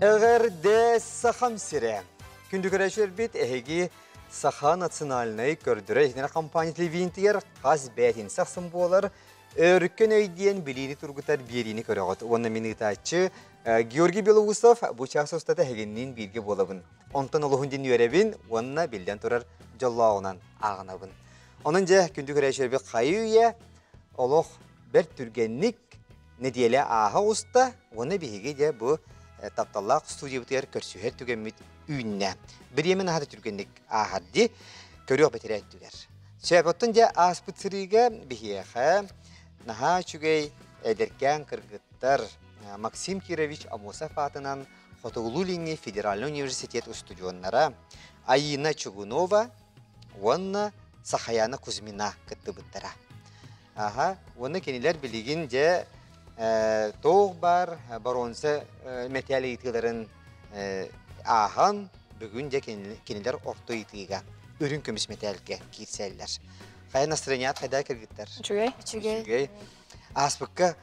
Эҕэрдэ Сахам сирэ! Күндү көрөөччүлэрбит, эһиги Саха национальнай көрдөрөр-иһитиннэрэр компания телевидениетигэр хас бээтинсэ ахсын буолар Өркөн өй диэн билиини тургутар биэриини көрөҕүт. Уонна мин ыытааччы Георгий Белоусов бу чаас устата эһигинниин бииргэ буолабын. Онтон олуһун диэн үөрэбин уонна биллэн турар дьоллооҕунан ааҕынабын. Онон дьэ, күндү көрөөччүлэрбит хайы-үйэ олох бэрт түргэнник нэдиэлэ ааһа оҕуста уонна биһиги дьэ бу тапталлаах студиябытыгар көрсүһэр түгэммит үүннэ. Бириэмэ наһаа да түргэнник ааһар дии. Көрүөх бэтэрээ өттүгэр. Сөп, оттон дьэ ааспыт сырыыга биһиэхэ наһаа үчүгэй эдэркээн кыргыттар Максим Кирович Амосов аатынан Хотугулуу-Илиҥҥи федеральнай университет устудьуоннара Айина Чугунова уонна Сахаяна Кузьмина кыттыбыттара. Аха, уонна кинилэр билигин дьэ туох баар боруонса мэтээл ыйытыыларын ааһан, бүгүн дьэ кинилэр орто ыйытыыга үрүҥ көмүс мэтээлгэ киирсэллэр. Хайа настроеният хайда кыргыттар? Үчүгэй. Үчүгэй. Үчүгэй. Ааспыкка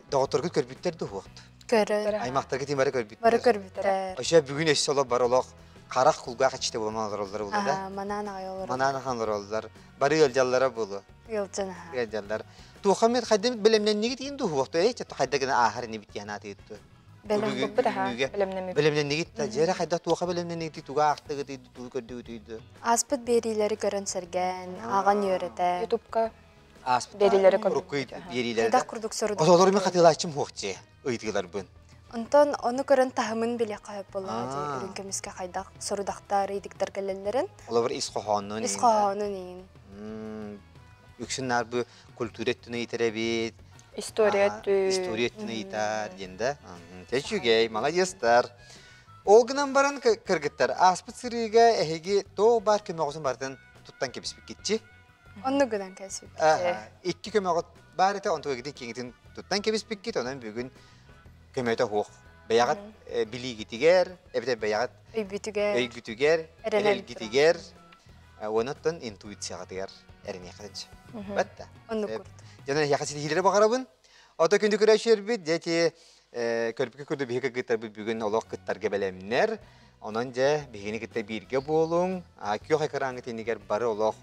доҕотторгут көрбүттэр дуһуохт? Көрөр. Аймахтаргыт бары көрбүттэр. Бары көрбүттэр. Ошо бүгүн өссө олох бар олох харах кулгаах иччитэ буолан олороллор буолла да? Манаан аҕай олороллор. Манаан ахан олороллор. Бары ыалдьаллара буолуо. Ыалдьан аха. Ыалдьаллар. Туохха эмит хайда бэлэмнэннигит иин дуһуохту э хайда гына ааһар инибит диэн аатыйытту. Бэлэмнэммиппит аха. Бэлэмнэммиппит. Бэлэмнэннигит да дьиэрэ хайда туохха бэлэмнэннигит туга аахтыгыт тугу көрдүгүт Ааспыт биэриилэри көрөн сэргээн, ааҕан үөрэтэ. Ютубка Ааспыт биэриилэри урукку биэриилэри. Хайдах курдук сорудах. Олору мен хатылааччым хуохче ыйытыыларбын. Онтон ону көрөн таһымын билиэххэ сөп буоллаҕа дии үрүҥ көмүскэ хайдах сорудахтар ыйдыктар кэлэллэрин. Олобор ис хоһоонун Ис хоһоонун иин. Үксүн наар бу культура өттүн ыйытар эбит. История өттүн. История өттүн ыйытар диэн да. Үчүгэй, маладьыастар. Ол гынан баран кыргыттар ааспыт сырыыга эһиги туох баар көмөҕүтүн барытын туттан кэбиспиккитчи. Оннук гынан кэбиспиккит. Икки көмөҕүт баар этэ, онтугагытын киҥитин туттан кэбиспиккит, онон бүгүн көмөтө суох. Бэйэҕит билиигитигэр, эбэтэр бэйэҕит өйбүтүгэр, өйгүтүгэр, эрэлгитигэр, уонуттан интуицияҕытыгар эрэниэххитин сөп. Батта. Оннук курдук. Дьонон эһиэхэ ситиһиилэри баҕарабын. Ото күндү көрөөччүлэрбит, дьэ көрбүккэ курдук биһиги кыттарбыт бүгүн олох кыттарга бэлэмнэр. Онон дьэ биһигини кытта бииргэ буолуҥ. Күөх экраҥҥыт иннигэр бары олох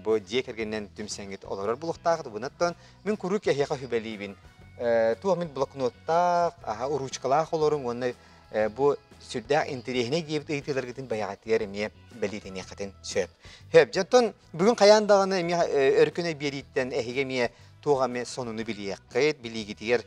бу дьиэ кэргэнинэн түмсэҥҥит олорор булуохтаахыт. Бунаттан мин куруук эһиэхэ сүбэлиибин. Туох мин блокноттаах, аха уруучкалаах олоруҥ уонна бу сүрдээх интэриэһинэй диэбит ыйытыыларгытын бэйэҕитигэр эмиэ бэлиэтэниэххитин сөп. Сөп. Дьонтон бүгүн хайаан даҕаны эмиэ өркөн өй биэрииттэн эһиги эмиэ туох эмэ сонуну билиэххит, билиигитигэр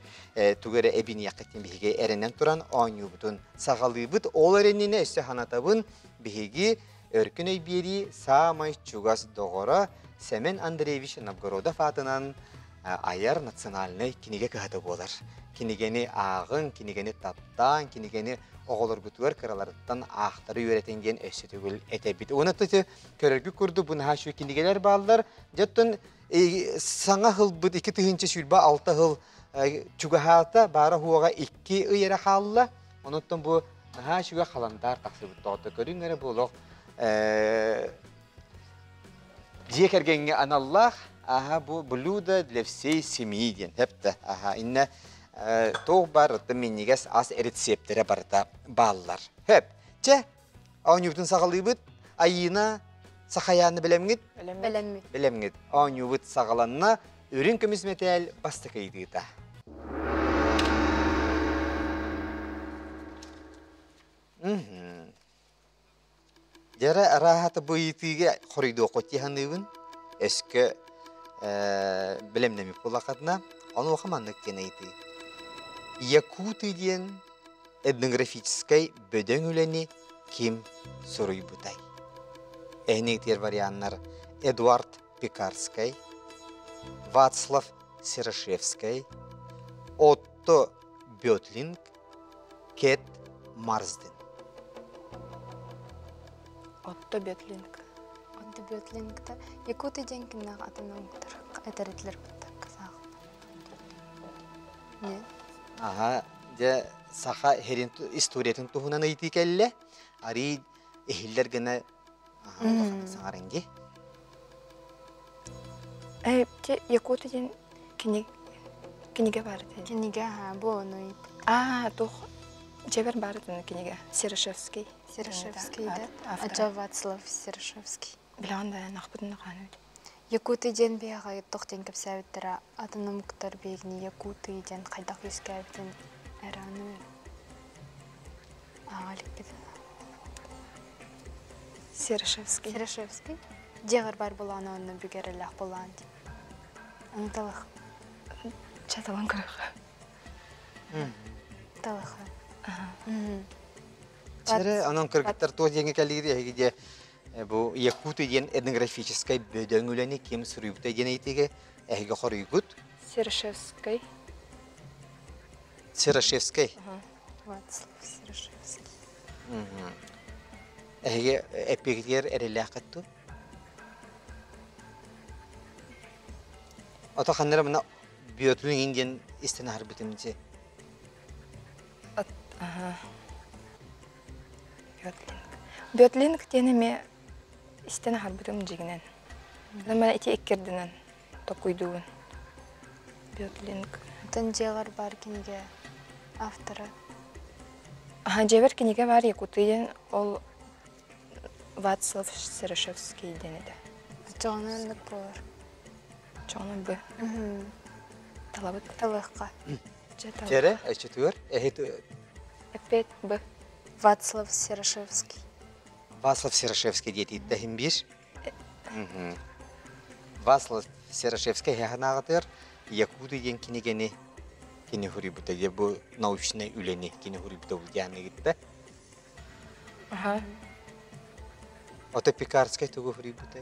тугу эрэ эбиниэххит диэн биһиги эрэнэн туран оонньуубутун саҕалыыбыт. Ол эрэнинэ өссө санатабын, биһиги Өркөн өй биэрии саамай чугас доҕоро Сэмэн Андреевич Новгородов аатынан айар национальнай кинигэ кыһата буолар. Кинигэни ааҕыҥ, кинигэни таптааҥ, кинигэни оҕолоргутугар кыраларыттан аахтары үөрэтиҥ диэн өссө төгүл этэбит. Уонна көрөргүт курдук бу наһаа үчүгэй кинигэлэр бааллар. Дьэ оттон саҥа ылбыт 2026 сыл чугаһаата, баара-суоҕа 2 ый эрэ хаалла. Онуттан бу наһаа үчүгэй халандаар тахсыбыт тоҕото көрүҥ эрэ бу олох дьиэ кэргэҥҥэ аналлаах аха бу блюдо для всей семьи диэн хэптэ аха иннэ туох баар оттон минньигэс ас рецептэрэ барыта бааллар хэп чэ оонньуубутун саҕалыыбыт Айыына Сахаяны бэлэмҥит бэлэммит бэлэмҥит оонньуубут саҕаланна үрүҥ көмүс мэтээл бастакы ыйытыыта Дьэрэ арааһата бу ыйытыыга хоруйдуоххут дии саныыбын. Өскө бэлэмнэммит буоллаххытына, онуоха маннык диэн ыйытыы. Якуты диэн этнографическай бөдөҥ үлэни ким суруйбутай? Эһиниитигэр варианнар Эдуард Пекарскай, Вацлав Серошевскай, Отто Бетлинг, Кэт Марсден. Отто Бетлинг. Отто Бетлингта Якуты диэн кимнээх атын омуктар этэр этилэр казах. Нет. Аха, дьэ саха херин историятын туһунан ыйытыы кэллэ. Арий иһиллэр гына саҥаран дии. Э, Якуты диэн кинигэ бар этэ. Кинигэ, аха, бу ону Аа, туох. Дьиэбэр баар этин кинигэ. Серышевский. Серышевский, да? Ача Вацлав Серышевский. Билэҕин да нахпытын хааны. Якуты диэн биһиэхэ туох диэн кэпсээбиттэрэ атын омуктар биһигини якуты диэн хайдах үөскээбитин эрэ ааҕа иликпит. Серышевский. Серышевский. Дьиэҕэр бар булаан онно бүгэрэлээх булаан дии. Анталах. Чаталан көрөхө. Талаха. Чэрэ, онон кыргыттар туох диэҥҥэ кэлиир эһиги дьэ бу Якуты диэн этнографическай бөдөҥ үлэни ким суруйбута диэн ыйытыыга эһиги хоруйгут? Серышевскай. Серошевскай. Вацлав Серошевский. Эһиги эппиэгитигэр эрэллээххит дуу? Ото ханнара мына бүөтүн иҥин диэн истэн аһарбытым дии. Бётлинг. Бётлинг диэн эмиэ истэн аһарбытым дьиҥинэн. Мана ити иккирдинэн токуйдуубун. Бётлинг. Оттон дьиэҕэр баар кинигэ автора? Аха, дьиэбэр кинигэ баар Якутия диэн ол Вацлав Серошевский диэн этэ. Оччоҕуна оннук буолар. Оччоҕуна б. Талабыт. Талыахха. Чэрэ, өчөтүгэр эһит Эппет Б. Вацлав Серошевский. Вацлав Серошевский диэтииттэһин иһин биир. Вацлав Серошевский эһэханааҕытыгар Якуты диэн кинигэни кини хуруйбута дии бу научнай үлэни кини хуруйбута бу дианыгытта. Аха. Ото Пекарскай тугу хуруйбута?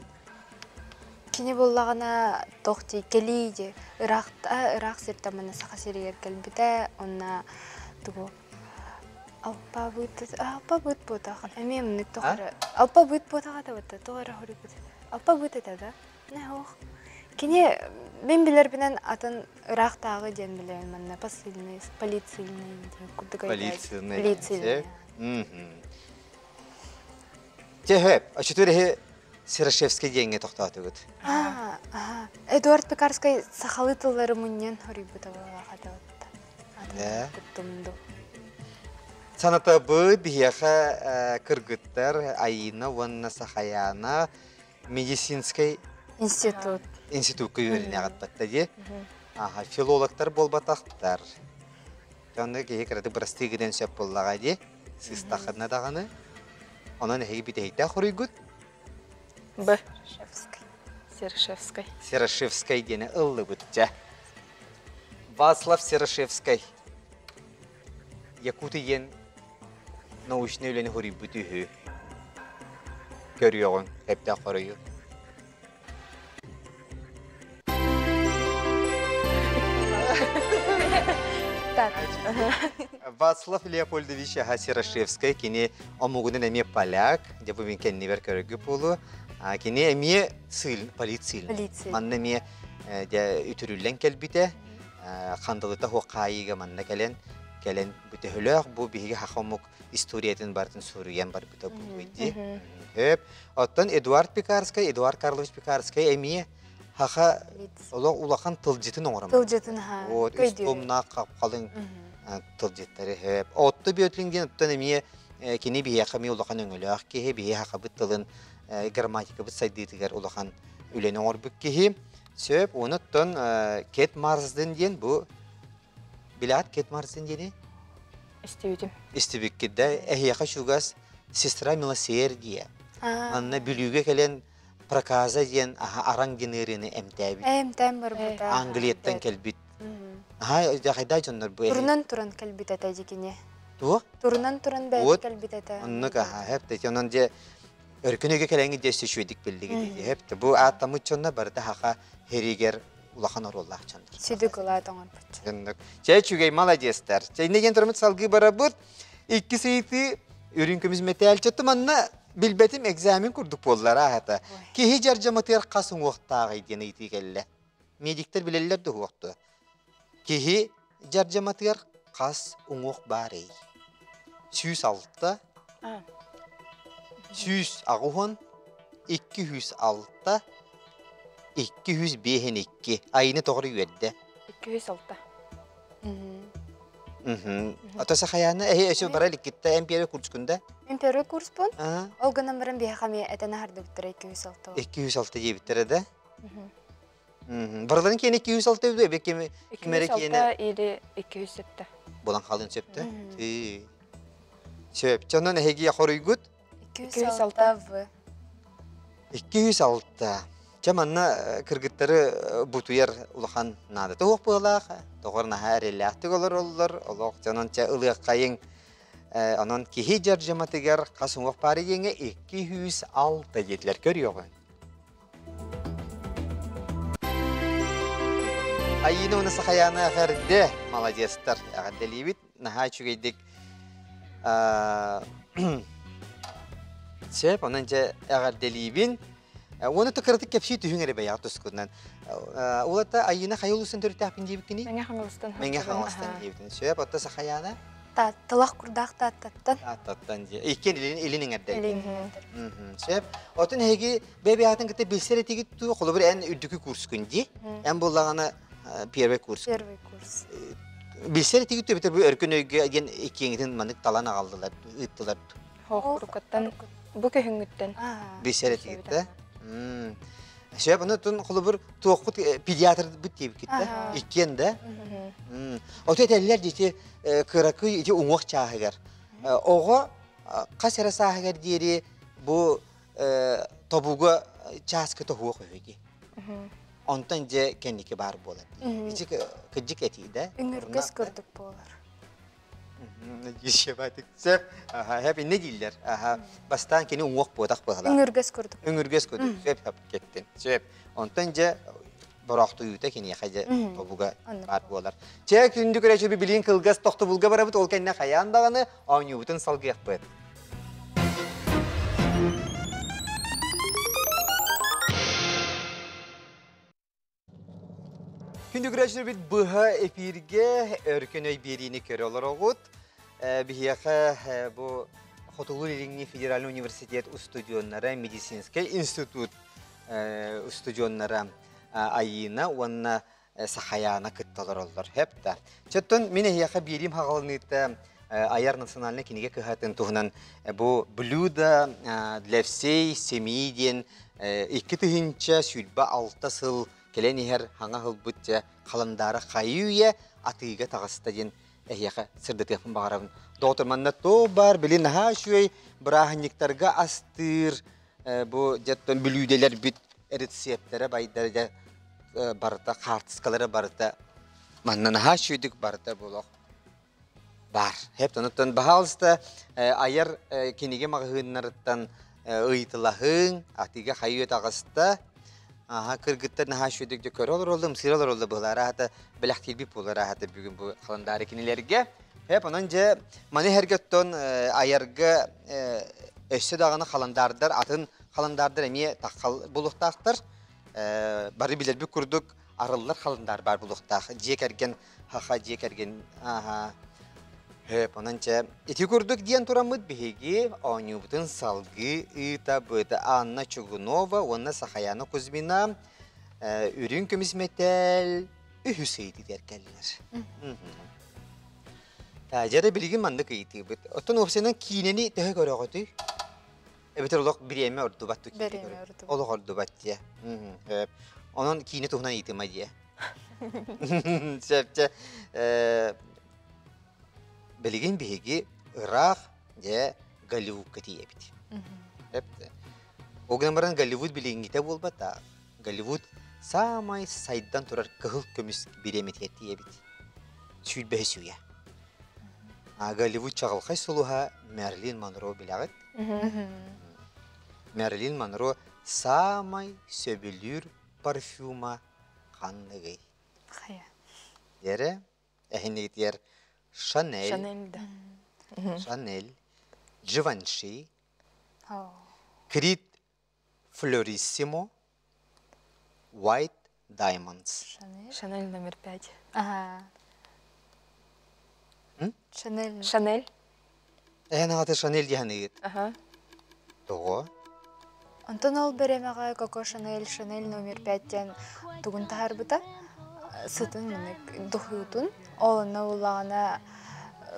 Кини буллаҕына туох дии кэлии дии ыраахта ыраах сиртэн манна Саха сиригэр кэлбитэ онно тугу алпабыт алпабыт буотах эмиэ маннык туох эрэ алпабыт буотах этэ батта туох эрэ хоруйбут алпабыт этэ да ох кини мин билэрбинэн атын ыраахтааҕы диэн билэбин манна посыльный полицейный диэн курдук Полицейный. Полицейный. Чэ, өчүтүр иһи Серошевский диэҥҥэ тохтоотугут. Эдуард Пекарскай сахалыы тыллары мунньан хоруйбута буолаахата Куттумду. Санатабыт биһиэхэ кыргыттар Айина уонна Сахаяна медицинскэй институт институкка үөрэнэҕит батта дии. Аха, филологтар буолбатахтар. Онно киһи кыратык бырастыы гынан сөп буоллаҕа дии. Сыстаххына даҕаны. Онон эһиги бүтэһиктээх хоруйгут? Б. Серошевскай. Серошевскай. Серошевскай диэни ыллыбыт дьэ. Вацлав Серошевскай. Якуты диэн научнай үлэни хоруйбут үһү. Көрүөҕүҥ, эптээх хоруйу. Вацлав Леопольдович аха Серошевскай кини омугунан эмиэ поляк, дьэ бу мин кэннибэр көрөргө буолуо. Кини эмиэ сыыл, полицейный. Манна эмиэ дьэ үтүрүллэн кэлбитэ. Хандалыта суох хаайыыга манна кэлэн кэлэн бүтөһөлөөх бу биһиги саха омук историятын барытын суруйан барбыта буолуой дии. Хөп. Оттон Эдуард Пекарскай, Эдуард Карлович Пекарскай эмиэ хаха олох улахан тылдьытын оҥорон. Тылдьытын ха. Вот, үс томнаах халыҥ тылдьыттары хөп. Отто Бөтлин диэн оттон эмиэ кини биһиэхэ эмиэ улахан өҥөлөөх киһи, биһи хахабыт тылын грамматикабыт сайдыытыгар улахан үлэни оҥорбут киһи. Сөп, оттон Кет Марсден диэн бу Билэҕит Кет Марсден диэни? Истибитим. Истибиккит да, эһиэхэ чугас сестра милосердия. Манна Бүлүүгэ кэлэн проказа диэн араҥ диэн ыарыыны эмтээбит. Эмтээн барбыта. Англияттан кэлбит. Аха, хайда дьоннор бу? Турунан туран кэлбит этэ дьикини. Туох? Турунан туран бэйэтэ кэлбит этэ. Оннук аха, хэп онон дьэ өркүнүгэ кэлэҥҥит дьэ үчүгэйдик биллигит хэп бу ааттаммыт дьонно барыта хаха херигер улахан оруоллаах дьоннор. Сүдү кылаат оҥорбут. Оннук. Чэ үчүгэй маладьыастар. Чэ иннэ диэн тураммыт салгыы барабыт. Икки ыйытыы үрүҥ көмүс мэтээл чөттү манна билбэтим экзамен курдук буоллар аата. Киһи дьардьаматыгар хас уҥуохтааҕый диэн ыйытыы кэллэ. Медиктэр билэллэр да уһуохтуо. Киһи дьардьаматыгар хас уҥуох баарый? 106, 180, 206, 252. Айыны тоҕо үөрдэ? 206. Ото сахаяна эһи өсө бара иликкитте эн первый курскунда? Мен первый курспун. Ол гынан баран биһиэхэ эмиэ этэн аһардыбыттара 206. 206 диэбиттэрэ да? Барыларын киэнэ 206 эбит эбит кими кимэрэ киэнэ или 207. Булан хаалын сөптө. Сөп. Чонон эһиги хоруйгут? 206 В. 206. Чэ манна кыргыттары бутуйар улахан наадата суох быһыылаах. Тоҕор наһаа эрэллээхтик олороллор. Олох дьонон чэ ылыаххайыҥ. Онон киһи дьардьаматыгар хас уҥуох баары диэҥҥэ 206 диэтилэр көрүөҕүҥ. Айыына уонна Сахаяна эҕэрдэ молодецтар эҕэрдэлиибит наһаа үчүгэйдик сөп онон дьэ эҕэрдэлиибин уонна кыратык кэпсии түһүҥ эрэ бэйэҕит тускунан улата Айыына хайа улуустан төрүттээхпин диэбиккиний Мэҥэ Хаҥаластан Мэҥэ Хаҥаластан диэбитин сөп отто Сахаяна Талах курдаах Тааттаттан. Тааттаттан дии. Иккиэн илин илин эҥэрдэр. Илин эҥэрдэр. Сөп. Отун эһиги бэйэ-бэйэҕитин кытта билсэр этигит дуу? Холобур, эн үрдүкү курскун дии. Эн буоллаҕына первый курс. Первый курс. Билсэр этигит дуу, эбэтэр бу өркөн өйгө диэн иккиэҥитин маннык талан аҕаллылар, ыыттылар дуу? Хоохурукаттан бу күһүҥҥүттэн. Билсэр этигит да? Сөп, ону тун холобур туоххут педиатрбыт диэбиккит да? Иккиэн да? Ото этэллэр дии кыракый ити уҥуох чааһыгар. Оҕо хас эрэ сааһыгар диэри бу тобуга чааскы тоһуох үһү дии. Онтон дьэ кэнники баар буолар. Ити кыдьык этии да? Үҥүргэс курдук буолар. Сөп. Аха, инне дииллэр. Аха, бастаан кини уҥуох буотах быһалаах. Үҥүргэс курдук. Үҥүргэс курдук. Сөп, сөп кеттин. Сөп. Онтон дьэ бороохтуйуута киниэхэ дьэ тобуга баар буолар. Чэ, күндү көрөөччү билигин кылгас тохтобулга барабыт, ол кэннэ хайаан даҕаны оонньуубутун салгыахпыт. Күндү көрөөччүлэрбит быһа эфиргэ өркөн өй биэриини көрө олороҕут. Биһиэхэ бу Хотугулуу-Илиҥҥи федеральный университет устудьуоннара, медицинскэй институт устудьуоннара Айыына уонна Сахаяна кытта олороллор. Хэп да. Чөттөн мин эһиэхэ биэриим хаҕалыныыта айар национальнай кинигэ кыһатын туһунан бу блюдо для всей семьи диэн 2026 сыл кэлэн иһэр хаҥа ылбыт дьэ халандаара хайыы-үйэ атыыга таҕыста диэн эһиэхэ сырдатыахпын баҕарабын. Доҕотор манна туох баар били наһаа үчүгэй бырааһынньыктарга астыыр бу дьэттэн бүлүүдэлэрбит рецептэрэ байдара дьэ барыта хаартыскалара барыта манна наһаа үчүгэйдик барыта буолуох Баар. Хэп онуттан баһаалыста айар кинигэ маҕаһыыннарыттан ыйытылаһыҥ, атыыга хайыы таҕыста. Аха кыргыттар наһаа үчүгэйдик дьэ көрө олороллор, ымсыыра олороллор быһылар аата бэлэхтиирбит буолар аата бүгүн бу халандаары кинилэргэ. Хэп онон дьэ маны иһэргэ оттон айарга өссө даҕаны халандаардар атын халандаардар эмиэ таххал булуохтаахтар. Бары билэрбит курдук арыллар халандаар баар булуохтаах. Дьиэ кэргэн Хаха дьиэ кэргэн аха Хөп, онон чэ, ити курдук диэн тураммыт биһиги оонньуубутун салгыы ыытабыт. Анна Чугунова уонна Сахаяна Кузьмина үрүҥ көмүс мэтээл үһүс ыйытыытыгар кэллилэр. Дьэ билигин маннык ыйытыыбыт. Оттон уопсайынан киинэни төһө көрөҕүтүй? Эбэтэр олох бириэмэ ордубат Бириэмэ ордубат. Олох ордубат диэ. Онон киинэ туһунан ыйытыма диэ. Сөп чэ. Билигин биһиги ыраах дьэ Голливудка тиийэбит. Сөп Ол гынан баран Голливуд билиҥҥитэ буолбатах. Голливуд саамай сайдан турар кыһыл көмүс бириэмэтигэр тиийэбит. Сүүрбэһис үйэ. Голливуд чаҕылхай сулуһа Мерлин Монро билэҕит? Мерлин Монро саамай сөбүлүүр парфюма ханныгый? Хайа. Эрэ эһинигитигэр Шанель, Шанель да. Шанель, Живанши, Крид Флориссимо, White Diamonds. Шанель. Шанель номер 5. Ага. Шанель. Шанель. Эн аҕата Шанель диэханыгыт. Ага. Тоҕо? Онтон ол бириэмэҕэ Коко Шанель Шанель номер 5 диэн тугун таһаарбыта. Сытын маннык духуутун. Ол онно буллаҕына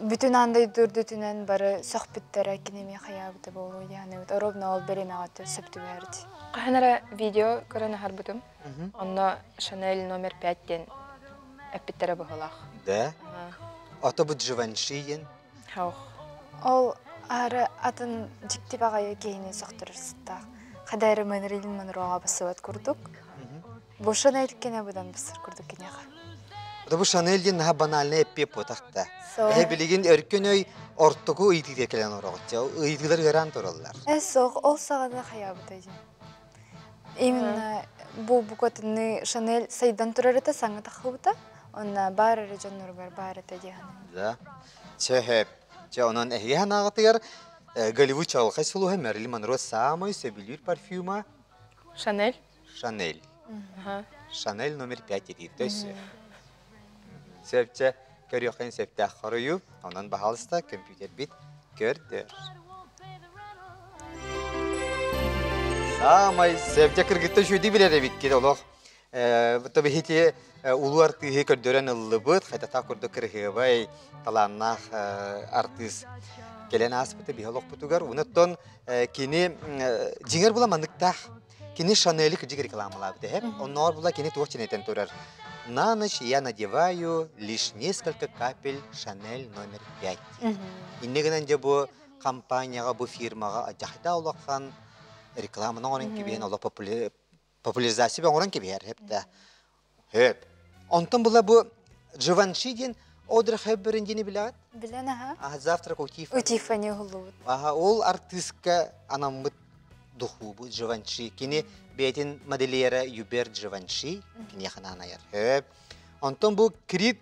Бүтүн аан дойду үрдүтүнэн бары сөхпүттэрэ кини эмиэ хайаабыта буолуо диэханыбыт. Оробно ол бириэмэҕэ сөп түбэһэрди. Хаһан эрэ видео көрөн аһарбытым. Онно Шанель номер 5 диэн эппиттэрэ быһыылаах. Да. Ото бу Дживанши диэн. Хаух. Ол аары атын дьикти баҕайы киһини сөхтөрөр сыттаах. Хада эрэ Мэрилин Монроҕа бассыбат курдук. Бу Шанель кэнэ быдан бассар курдук киниэхэ. Ото бу Шанель диэн наһаа банальный эппиэт буотахта. Эһэ билигин өркөн өй ортоку ыйытыыга кэлэн ороҕут. Ыйытыылар ыараан тураллар. Э суох, ол саҕана хайаабыта дьин. Именно бу букатынны Шанель сайдан турар этэ, саҥа таххыбыта. Онно баар эрэ дьонноругар баар этэ диэханын. Да. Чэ, чэ, онон эһиги санааҕытыгар Голливуд чаҕылхай сулуһа Мэрилин Монро саамай сөбүлүүр парфюма Шанель. Шанель. Шанель номер 5 диир өссө. Сөпчө көрүөххүн сөптөөх хоруйу. Онон баһаалыста көмпүүтэрбит көрдөр. Саамай сөпчө кыргыттар үчүгэйдик билэр эбиккит олох. Тобиһити улуу артыыһы көрдөрөн ыллыбыт, хайдатаах курдук кырыһыабай, талааннаах артыыс кэлэн ааспыта биһи олохпутугар. Онуттан кини дьиҥэр була манныктаах Кини Шанели кырдьык рекламалаабыт эһэр. Оннооҕор була кини туох чинэтэн турар. На ночь я надеваю лишь несколько капель Шанель номер 5. Инне гынан дьэ бу компанияҕа, бу фирмаҕа дьахта улахан рекламаны оҥорон кэбиһэн олох популяризация оҥорон кэбиһэр хэптэ. Хөп. Онтон була бу Живанши диэн Одри Хепберн диэни билэҕит? Билэн аха. Аха, завтрак у Тиффани. У Тиффани уһуллубут. Аха, ол артыыска анаммыт духуубу Живанши. Кини бэйэтин модельера Юбер Живанши киниэхэ анаан айар. Хөп. Онтон бу Крит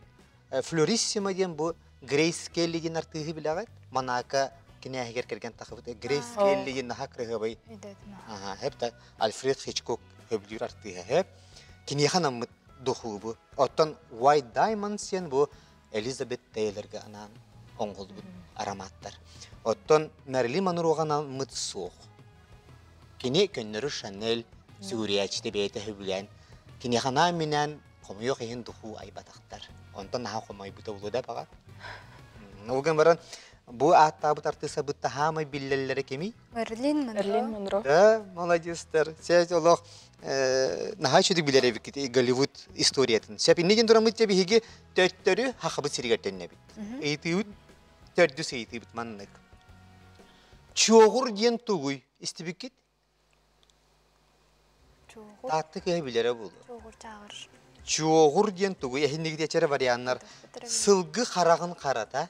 Флориссимо диэн бу Грейс Келли диэн артыыһы билэҕит? Монако кинээһигэр кэргэн тахыбыт. Грейс Келли диэн наһаа кыраһыабай. Аха, хэп да Альфред Хичкок хөбүлүүр артыыһа. Хэп. Киниэхэ анаммыт духуубу. Оттон White Diamonds диэн бу Элизабет Тейлорга анаан оҥоһуллубут ароматтар. Оттон Мэрилин Монроҕа анаммыт суох. Кини көннөрү Шанель сүгүрүйээччитэ бэйэтэ сөбүлээн, киниэхэ анаан-минээн хомойуох иһин духуу айбатахтар. Онтон наһаа хомойбута буолуо да баҕар. Ол гынан баран бу ааттаабыт артыысабыт таһаамай биллэллэрэ кимий? Мерлин Монро. Мерлин Монро. Да, молодецтар. Сэ олох наһаа үчүгэй билэр эбиккит Голливуд историятын. Сөп иннигин тураммыт биһиги төттөрү хахабыт сиригэр төннөбүт. Ыйытыыбыт төрдүс ыйытыыбыт маннык. Чуоҕур диэн тугуй? Истибиккит? Чуоҕур. Таатта кыһа билэрэ буолуо. Чуоҕур чааҕыр. Чуоҕур диэн тугуй? Эһиннигит эчэрэ варианнар. Сылгы хараҕын харата.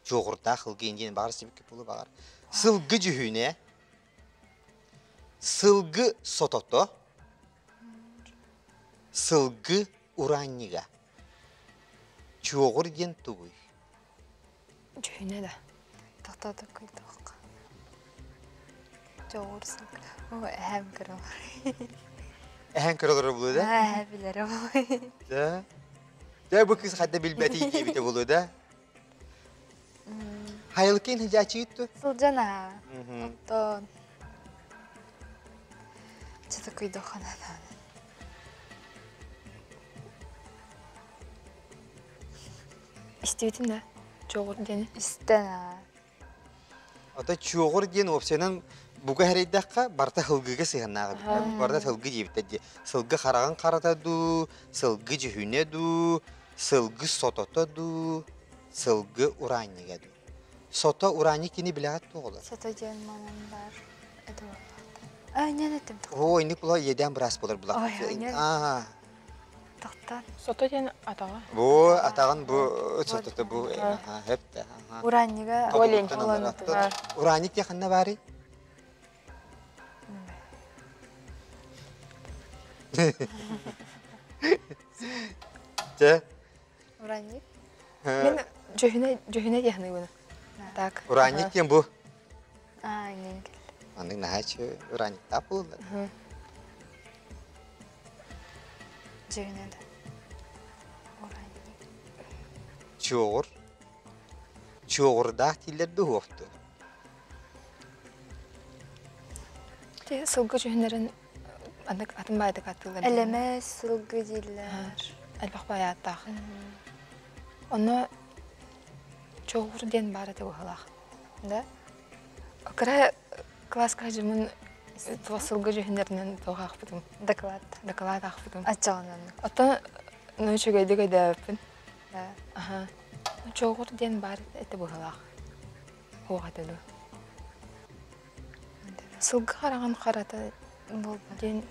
Чуоҕурдаах ылгы диэн баҕар сибикки буолу баҕар. Сылгы дьүһүнэ. Сылгы сотото. Сылгы ураанньыга. Чуоҕур диэн тугуй? Дьүһүнэ да. Тохтоото куйдуохха. Чоҕур сылгы. О, эһэм көрө Эһэҥ көрө олорор буолуо да? Эһэ билэрэ буолуо. Да. Дьэ бу кыыс хайда билбэтий диэбитэ буолуо да? Хайылыкын хыдьаачыйыт ту? Сылдьан аа. Оттон Чата куйдуохха наада. Истибитим да чоҕур диэни. Истэн аа. Ото чуоҕур диэн уопсайынан буга эрэйдэххэ барыта сылгыга сыһыаннаах эбит. Барыта сылгы диэбиттэр дии. Сылгы хараҕын харата дуу, сылгы дьүһүнэ дуу, сылгы сотото дуу, сылгы ураанньыга дуу. Сото ураанньык кини билэҕит дуо оҕолор? Сото диэн манан баар это А, не этим. Оо, инник була иэдээн быраас буолар була. Ой, не. Аа. Тохтон. Сото диэн атаҕа. Бу атаҕын бу сотото бу хэп да. Ураанньыга Олень. Ураанньык диэ ханна баарый? Чэ. Ураанньык. Мин дьүһүнэ дьүһүнэ диэхин ыйбын. Так. Ураанньык диэн бу. Аа, иннин кэл. Маннык наһаа ураанньыктаах буоллар. Дьүһүнэ да. Ураанньык. Чуоҕур. Чуоҕурдаах дииллэр дуһуохту. Те сылгы дьүһүннэрин анык атын баайдык аттыылар. Элэмэс сылгы дииллэр. Элбэх баайааттаах. Онно Чоҕур диэн баар этэ быһыылаах. Да? Кыра кылааска дьымын туох сылгы дьүһүннэринэн туох аахпытым. Доклад. Доклад аахпытым. Аччаҕынан. Оттон ну үчүгэйдик өйдөөбүппүн. Да. Аха. Чоҕур диэн баар этэ быһыылаах. Хуох этэ дуо? Сылгы хараҕын харата Буолбат. диэн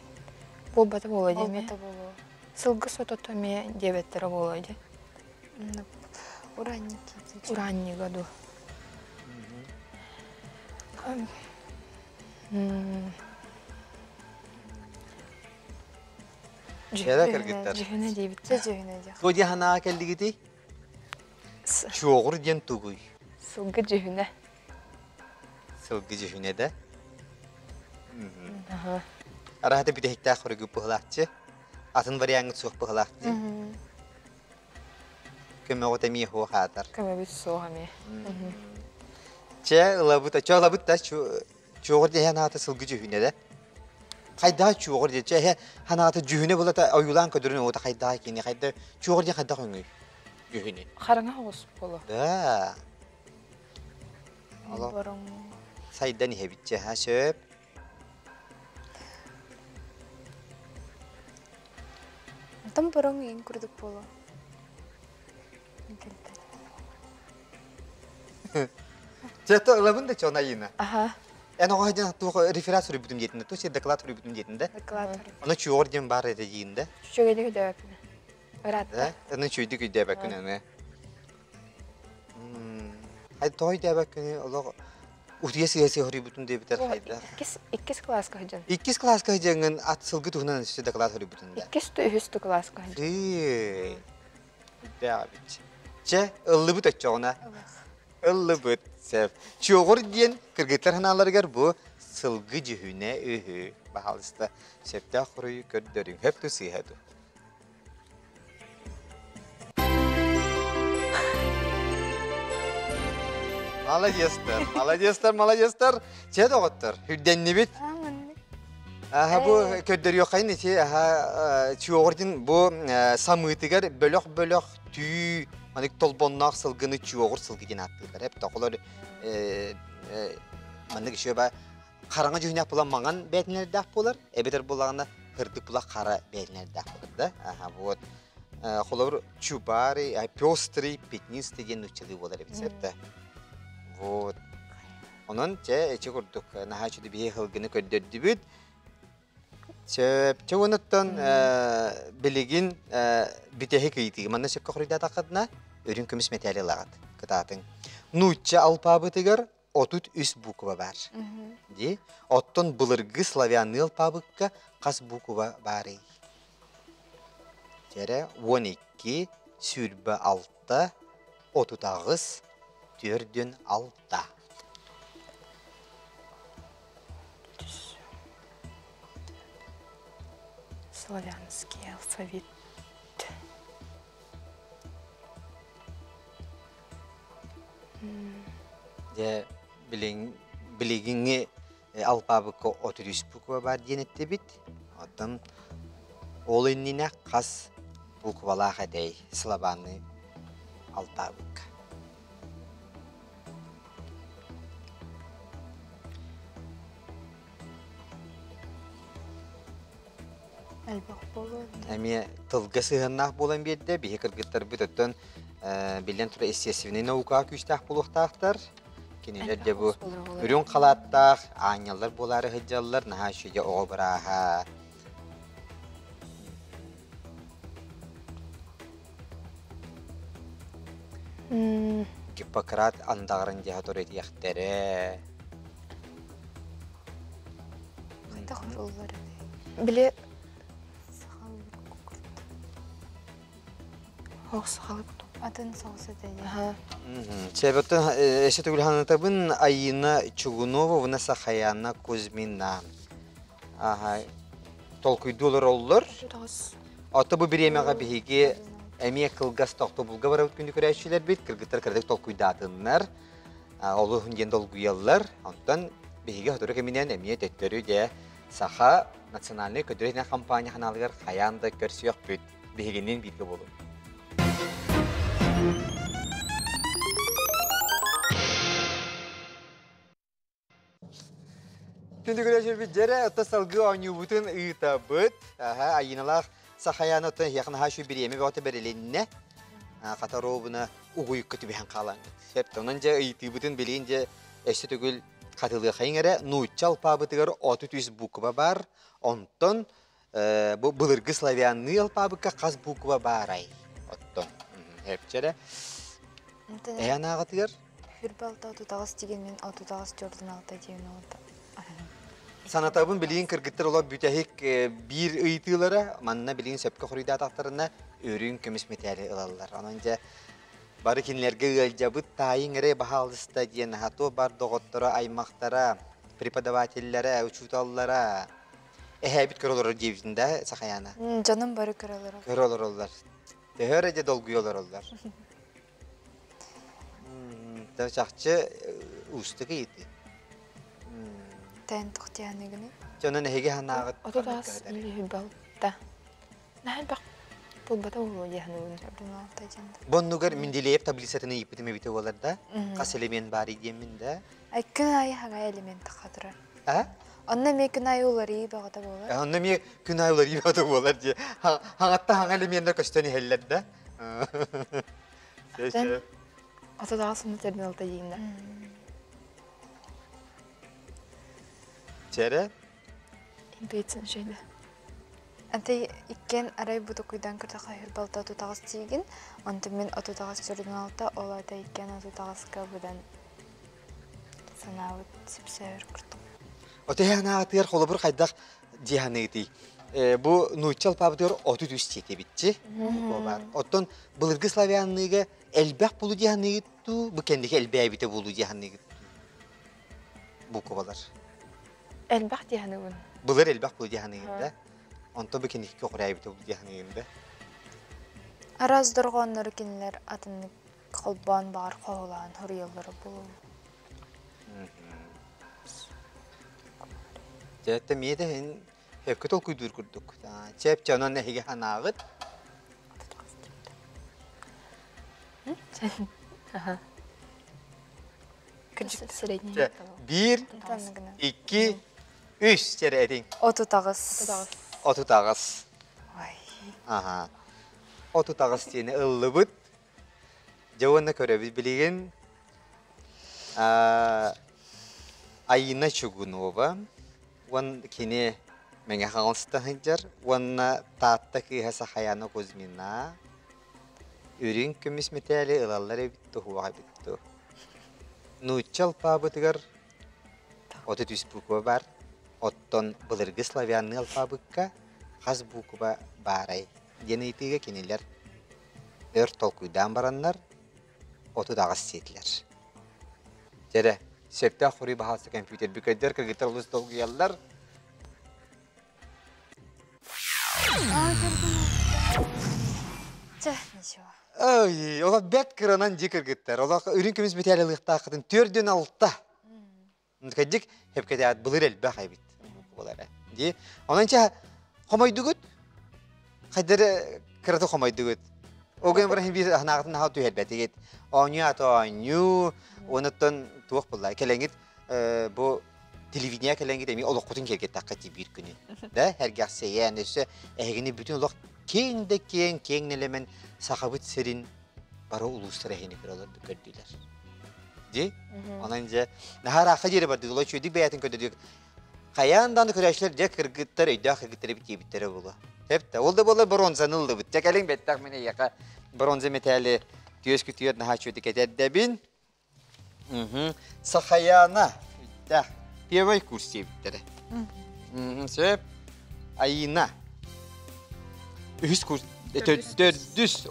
буолбата буолуо диэмэ. Буолбата буолуо. Сылгы сотото эмиэ диэбэттэрэ буолуо дии. Уранники. Ураннига дуо? Дьүһүнэ кыргыттар. Дьүһүнэ диэбит. Дьэ дьүһүнэ диэх. Туо диэн санааҕа кэллигитий? Чуоҕур диэн тугуй? Сылгы дьүһүнэ. Сылгы дьүһүнэ да? Араһата бүтэһиктээх хоругу быһылааччы. Атын вариаҥҥыт суох быһылаах дии. Көмөҕүт эмиэ суох аатар. Көмөбүт суох эмиэ. Чэ, ылабыт, чэ ылабыт да чуоҕур диэһэн аата сылгы дьүһүнэ да. Хайдаа чуоҕур диэ, чэ ханаата дьүһүнэ булата ойуулаан көдөрүн оҕото хайдаа кини хайда чуоҕур диэ хайдах өҥүй дьүһүнү. Хараҥа оҕус боло. Да. Олох сайдан иһэбит чэ, ха сөп. Онтон бороҥ иин курдук буолуо. Чэ, ылабын да чон Айыына. Аха. Эн оҕо диэн туох реферат суруйбутум диэтин да, туох сир доклад суруйбутум диэтин да. Доклад. Ону чуоҕур диэн баар этэ диин да. Чүчүгэйдик өйдөөбөппүн. Ыраатта. Да? Аны чүйдүк өйдөөбөккүн аны. Ай тоҕо өйдөөбөккүнүй олох утуйа сыһа-сыһа хоруйбутум диэбитэр хайдах? Иккис, иккис кылааска сылдьан. Иккис кылааска сылдьаҥҥын ат сылгы туһунан өссө доклад хоруйбутун да. Иккис да үһүс да кылааска сылдьан. Ыы, үрдээх эбит. Чэ, ыллыбыт оччоҕуна. Ыллыбыт, сөп. Чуоҕур диэн кыргыттар санааларыгар бу сылгы дьүһүнэ үһү. Баһаалыста, сөптөөх хоруйу көрдөрүҥ. Хөп ту сыыһа ду. Молодецтар, молодецтар, молодецтар. Чэ доҕоттор, үрдэннибит. Аха бу көрдөрүөххэйин ити аха чуоҕурдин бу самыытыгар бөлөх-бөлөх түү манык толбонноох сылгыны чуоҕур сылгы диэн ааттыыллар. Эп тоҕолор маннык еще ба хараҥа дьүһүнээх буолан маҥан бээтинэлэрдээх буолар, эбэтэр буоллаҕына һырдык була хара бээтинэлэрдээх буолар да. Аха вот холобур чубарый, пестрый, пятнистый диэн нууччалыы буолар эбит сэртэ. Вот. Онон чэ эчи курдук наһаа үчүгэй биһи сылгыны көрдөрдүбүт. Сөп. Чэ уонуттан билигин бүтэһик ыйытыы. Манна сөпкө хоруйдаатаххытына үрүҥ көмүс мэтээли ылаҕыт. Кытаатыҥ. Нуучча алпаабытыгар 33 буква баар. Дии. Оттон былыргы славянныы алпаабыкка хас буква баарый? Дьэрэ 12, 26, 38, 46. Славянский алфавит. Дьэ, билигиҥҥи алпаабыкка 33 буква баар диэн эттибит. Оттон ол иннинэ хас буквалаах этэй слабаны алпаабыкка? Элбэх буолуо. Эмиэ тылга сыһыаннаах буолан биэрдэ. Биһи кыргыттарбыт оттон биллэн турар естественнэй наукаҕа күүстээх буолуохтаахтар. Кинилэр дьэ бу үрүҥ халааттаах аанньаллар буолаары сылдьаллар. Наһаа үчүгэй оҕо бырааһа. Гиппократ андаҕарын дьаһа тур этиэхтэрэ. Хайдах уруллар этэй? Били Сахалыы курдук. Ох, сахалыы курдук. Атын соҕус этэ дии. Аха. Себеттен эсэ төгүл Айина Чугунова уонна Сахаяна Кузьмина. Аха толкуйдуу олороллор. Ото бу бириэмэҕэ биһиги эмиэ кылгас тохтобулга барабыт күндү көрөөччүлэрбит, кыргыттар кыратык толкуйдаатыннар, олуһун диэн долгуйаллар. Онтон биһиги сотору кэминэн эмиэ төттөрү дьэ Саха национальнай көдүрэтинэн компания ханаалыгар хайаан да көрсүөхпүт. Биһигинниин бииргэ буолуҥ. Күндү көрөөччүлэрбит дьэрэ, отто салгыы оонньуубутун ыытабыт. Аха, Айыыналаах Сахаян оттон эһиэхэ наһаа үчүгэй бириэмэ бөҕөтө бэрилиннэ. Хата робуна угуйукка түбэһэн хаалаҥҥыт. Сөп, онон дьэ ыйытыыбытын билигин дьэ өссө төгүл хатылыахайыҥ эрэ. Нуучча алпаабытыгар 33 буква бар. Онтон бу былыргы славянныы алпаабыкка хас буква баарай? Оттон эпчэрэ. Эһэн ааҕатыгар? Хүрбалта 38 деген мен 38 төрдүн алта деген олды. Санатабын билигин кыргыттар олор бүтэһик биир ыйытыылара манна билигин сөпкө хоруйдаатахтарына үрүҥ көмүс мэтээли ылаллар. Онон дьэ бары кинилэргэ ыалдьабыт таайыҥ эрэ баһаалыста диэн хато бар доҕотторо, аймахтара, преподавателлэрэ, учууталлара эһээбит көрө олорор диэбитин да Сахаяна. Дьонум бары көрө олорор. Көрө олороллор. Төһө эрэ дьэ долгуйа олороллор. Чахчы уустук ыйытыы. Тэн тохтианыгыны. Дьонун эһиги ханааҕыт 30 балта. Наһаа элбэх буолбата буолуо диэханыбын. Боннугар Менделеев таблицатын ыйыппытым эбитэ буолар да. Хас элемент баар диэммин да. Ай күн айы хага элемент хатырар. А? Онно эмиэ күн айы уларыы бөҕөтө буолар. Онно эмиэ күн айы уларыы бөҕөтө буолар дии. Хаҥатта хаҥа элементтэр көстөн иһэллэр да. 30 сымы терминалта дейінді. Чәрі? Интуиция şeydi. Ante иккен арай бу токуйдан кыртаха хүрбалта 38 тиигин, онтон мин 38 төрдүн алта, ол ата иккен 38-ка быдан санаабыт сипсээр курдук. Оте анаатыгар холобур хайдах диһаныытый. Бу нуучча алпаабытыгар 33 тиэтебитчи. Бар. Оттон былыргы славянныга элбэх булу диһаныгытту, бу кендики элбээбите булу диһаныгытту. Буквалар. Элбэх диһаныбын. Былыр элбэх булу диһаныгыт да. Онто бу кендики көҕүрээбите булу диһаныгын да. Арас дорҕооннору кинилэр атыннык холбоон баар хоһулаан хоруйаллара булуу. Дьэ, миэдэ ин хөпкө толкуйдуур курдук. Чэп чонон эһиги ханааҕыт. Средний. 1, 2, 3 чэрэ этиҥ. 38. 38. Ой. Аха. 38 диэни ыллыбыт. Дьэ уонна көрөбүт билигин Айына Чугунова уон кини Мэҥэ Хаҥаласта сылдьар уонна Таатта кыыһа Сахаяна Кузьмина үрүҥ көмүс мэтээли ылаллар эбит туһуох эбит дуу. Нуучча алпаабытыгар 33 буква бар. Оттон былыргы славянныы алпаабыкка хас буква баарай диэн ыйытыыга кинилэр өр толкуйдаан бараннар 38 сиэтилэр. Дьэрэ, сөптөөх хоруй баһаалыста компьютер бүкөйдөр кыргыттар олус долгуйаллар. Чэ, ничего. Ой, олох бэрт кыранан дии кыргыттар. Олох үрүҥ көмүс мэтээли ылыахтааххытын 4-6. Кэддик хепкэтээт былыр элбэх эбит буолара. Дии. Онон чэ хомойдугут? Хайдары кыраты хомойдугут? Огын баран биир ханаағытын хаал түһэрбэтигит. Оонньуу ата оонньуу, онуттан туох булла. Кэлэҥит бу телевидение кэлэҥит эми олоххутун киэргэттахха ти биир күнү. Да, эргэхсэйэн, өссө эһигини бүтүн олох киэҥ да киэҥ, киэҥ нэлэмэн сахабыт сирин бары улуустар эһини көрөлөр көрдүлэр. Ди? Онон дьэ, наһаа ыраахха диэри бардык, олой үчүгэйдик бэйэтин көрдөрдүк. Хайаан даҕаны көрөөччүлэр дьэ кыргыттар өйдөөх кыргыттар эбит диэбиттэрэ буолуо. Тэптэ. Ол да буоллар бронзаны ыллыбыт. Дьэ кэлиҥ бэттэх мин эйиэхэ бронза мэтээли түөс күтүөр наһаа үчүгэйдик этэрдэбин. Сахаяна. Өйдөөх. Первый курс диэбиттэрэ. Сөп. Айына. Үһүс курс. Төрдүс.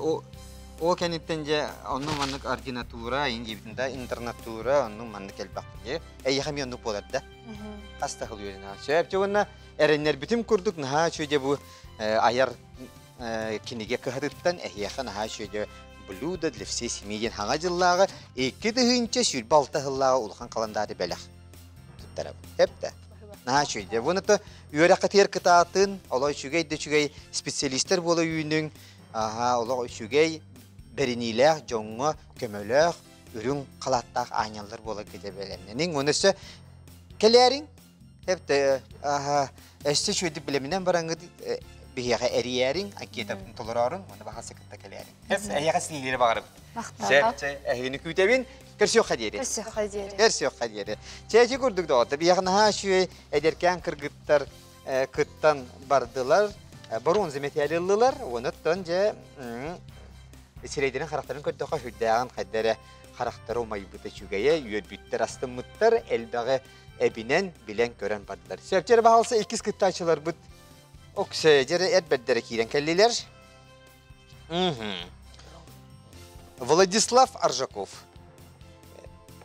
Ол кэнниттэн дьэ онну маннык ординатура, ин диэбитин да, интернатура, онну маннык элбэх. Эйиэхэ эмиэ оннук буолар да. Хас да сыл үөрэнэҕин. Сөп дьэ уонна эрэннэрбитим курдук наһаа үчүгэй бу айар кинигэ кыһатыттан эһиэхэ наһаа үчүгэй блюдо для всей семьи диэн хаҥа дьыллааҕы 2026 сыллааҕы улахан халандаары бэлэх туттарабыт. Сөп да? Наһаа үчүгэй. Буну то үөрэххитигэр кытаатын, олох үчүгэй да үчүгэй специалистер буола үүнүҥ, аха, олох үчүгэй бэриниилээх дьоҥҥо көмөлөөх үрүҥ халааттаах аанньаллар буоларга дьэ бэлэмнэниҥ. Уонна өссө кэлээриҥ. Эпте аха өссө үчүгэйдик билэминэн бараҥҥыт биһиэхэ эрийээриҥ, анкетабытын толороорун, уонна баҕа кытта кэлээриҥ. Эһиэхэ силиилэри баҕарабыт. Махтал. Сөп, эһигини күүтэбин. Көрсүөххэ диэри. Көрсүөххэ диэри. Көрсүөххэ диэри. Чээчи курдук доҕотто, биһиэхэ наһаа үчүгэй эдэркээн кыргыттар кыттан бардылар, боруонза мэтээли ыллылар. Онуттан дьэ сирэйдэрин харахтарын көрдөххө сүрдээҕин хайда эрэ харахтара умайбыта үчүгэйэ, үөрбүттэр, астыммыттар, элбэҕи эбинэн, билэн-көрөн бардылар. Сөп, баһалса иккис кыттааччыларбыт Оксе, дьэрэ эр бэрдэрэ киирэн кэллилэр. Владислав Аржаков.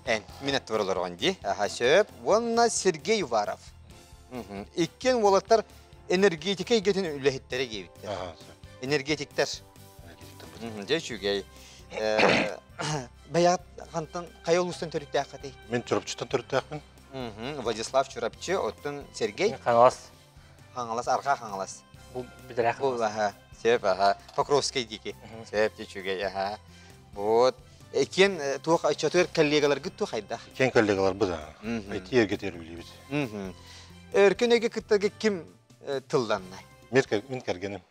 Эн, мин аттыбар олороҕун дии. Аха, сөп. Уонна Сергей Уваров. Иккиэн уолаттар энергетика эйгэтин үлэһиттэрэ диэбиттэр. Энергетиктэр. Дьэ үчүгэй. Бэйэҕит хантан хайа улуустан төрүттээххитий? Мин Чурапчыттан төрүттээхпин. Владислав Чурапчы, оттон Сергей? Хаҥалас. Хаҥалас, Арҕаа Хаҥалас. Бу бүтэрэх. Бу аха, сөп аха. Покровскай диэки. Сөп үчүгэй аха. Вот. Иккиэн туох чотур коллегаларгыт туох хайдах? Иккиэн коллегаларбыт аха. IT эргитер үлэлиибит. Өркөн өйгө кыттарга ким тылланна? Мин кэргэним.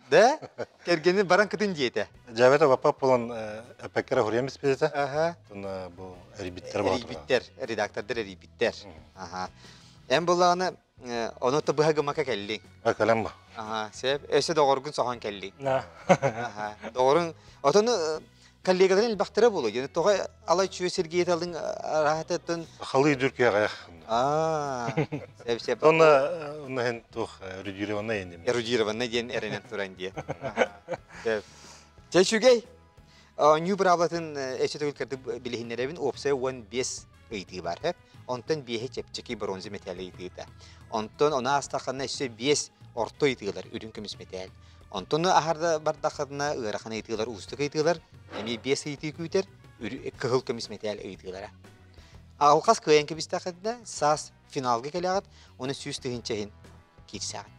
Да? Кэргэнин баран кытын диэтэ. Дьээбэтэ баппап болон эппэккэрэ хуруйан биспитэ. Аха. Тунна бу эрийбиттэр Эрийбиттэр, редактордар эрийбиттэр. Аха. Эн буллаҕына ону то быһа гымака кэллиҥ. Кэлэн ба. Аха, сөп. Өссө доҕоргун соһон кэллиҥ. На. Аха. Доҕорун отону коллегаларын элбэхтэрэ буолуо. Дьэ тоҕо алай чүө Сергей талын араататтан Халы дүркү аҕайах. Аа. Сөп сөп. Онна онна хен туох эрудированный диэн. Эрудированный диэн эрэнэн туран диэ. Сөп. Чэ үчүгэй. Оонньуу быраабылатын эче төгүл кырдык билиһиннэрэбин. Уопсайа 15 ыйытыы бар. Онтон биэһи чэпчэки бронза мэтээл ыйытыыта. Онтон ону аастаххына өссө биэс орто ыйытыылар үрүҥ көмүс мэтээл. Онтон аһарда бардаххына ыарахан ыйытыылар, уустук ыйытыылар, эмиэ биэс ыйытыы күүтэр, кыһыл көмүс мэтээл ыйытыылара. Алҕас кыайан кэбистэххитинэ, саас финалга кэлэҕит, уонна 100 тыһыынча иһин киирсэҕит.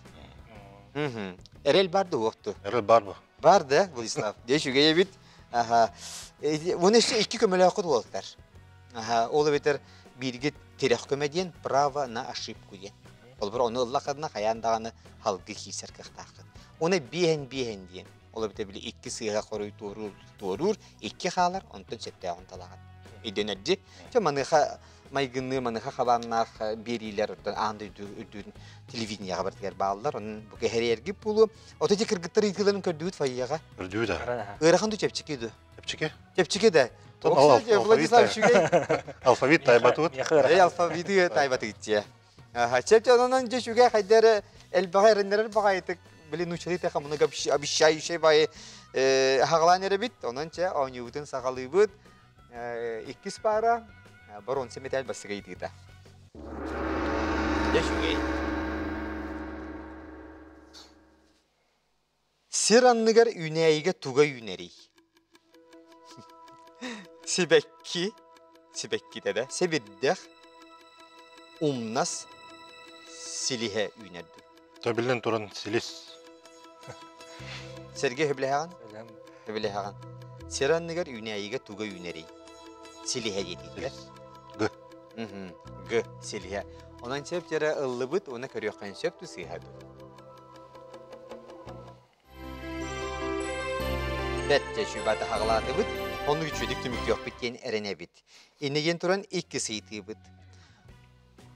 Эрэл бар да уохту? Эрэл бар бу. Бар да, Владислав? Дьэ, үчүгэй эбит. Аха. Уонна өссө икки көмөлөөххүт уолаттар. Аха, ол эбэтэр бииргит тирэх көмө диэн право на ошибку диэн. Ол ону ыллаххытына хайаан даҕаны халгы киирсэр кыахтааххыт. Уонна биэһэн биэһэн диэн. Ол эбэтэр били икки сыыһа хоруй туоруур, туоруур, икки хаалар, онтон сөптөөҕүн талаҕын. Өйдөнөрдьи. Чэ маныаха майгынныы, маныаха хабааннаах биэриилэр оттон аан дойду үрдүн телевидениеҕа барытыгар бааллар. Онон бу кэһэриэргит буолуо. Ото ити кыргыттар ыйытыыларын көрдүбүт фойеҕа. Көрдүбүт да. Ыарахан ду чэпчэки ду? Чэпчэки. Чэпчэки да. Владислав үчүгэй. Алфавит тайбатыбыт. Эй, алфавиты тайбатыгытче. Чэпчэ онон дьэ үчүгэй хайдары элбэҕи эрэннэрэр баҕайытык блин учили теха много обещающий бай хагалаан эрэбит. Онон чэ оонньуубутун саҕалыыбыт. Иккис паара боруонса мэтээл бастакы ыйытыыта. Дьэ үчүгэй. Сир анныгар үүнээйигэ туга үүнэрий? Сибэкки, сибэккитэ да, сэбирдэх, умнас, силиһэ үүнэр дуу? Төбүллэн туран силис. Сергей сөбүлэһэҕин? Сөбүлэһэҕин. Сир анныгар үүнээйигэ туга үүнэрий? Силиһэ диэтиилэр. Г. Г. Силиһэ. Онон сөп дьэрэ ыллыбыт, уонна көрүөххэ сөп дуу сыыһа дуу? Бэт дьэ сүбата хаҕалаатыбыт, ону үчүгдүк түмүктүөхпүт диэн эрэнэбит. Иннигин туран икки сыйтыыбыт.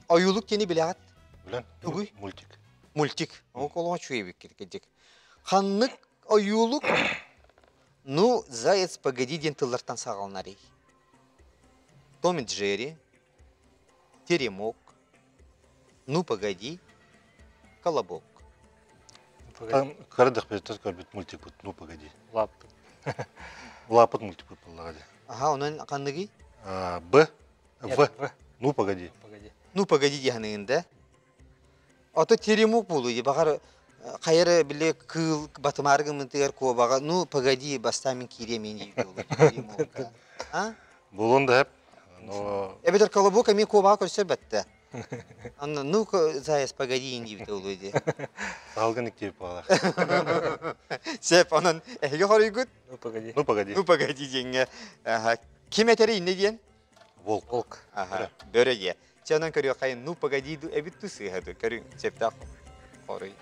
Ойуулук диэни билэҕит? Билэн. Тугуй? Мультик. Мультик. Ол колоҕо үчүгэйбит кирдик. Ханнык ойуулук ну, заяц, погоди диэн тыллартан саҕаланарый? Том и Джерри, Теремок, Ну, погоди, Колобок. Там кырдых көрбүт мультикпут Ну, погоди. Лаппыт. Лаппыт мультикпут буоллаҕа дии. Аха, онон ханныгый? Б. В. Ну, погоди. Погоди. Ну, погоди диэханыгын да. Ото теремок буолуй, баҕар хайары били кыыл батымаары гыммытыгар куобаҕа ну погоди бастаан мин киириэм иин диир А? Буолуон да сөп. Но Эбэтэр колобок эмиэ куобаҕа көрсөр бэтте. Анна ну заяц погоди иин диэбитэ буолуо дии. Салгын иктиэп буолар. Сөп, онон эһиги хоруйгут Ну погоди. Ну погоди. Ну погоди диэҥҥэ ким этэрий иннэ диэн? Волк. Волк. Аха, бөрө диэ. Чэ, онон көрүөххэйин, ну погоди эбит ту сыыһа ду, көрүҥ, сөптөөх хоруй.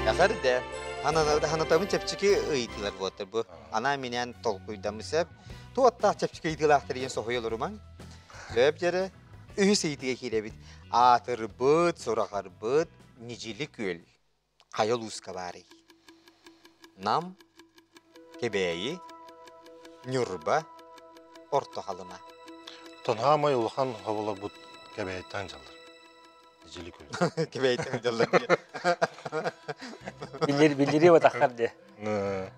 Эҕэрдэ. Ханатабын чэпчэки ыйытыылар буолтар бу. Анаан-минээн толкуйдаммыт сөп. Туоттаах чэпчэки ыйытыылаахтар диэн соһуйа олорумаҥ. Сөп дьэрэ. Үһүс ыйытыыга киирэбит. Аатырбыт, сураҕарбыт Ньидьили күөл хайа улууска баарый? Нам, Кэбээйи, Ньурба, Орто Халыма. Оттон хаамай улахан хоболорбут Кэбээйиттэн дьаллар. Ньидьили күөл. Кэбээйиттэн дьаллар. Биллери биллери батаххар де.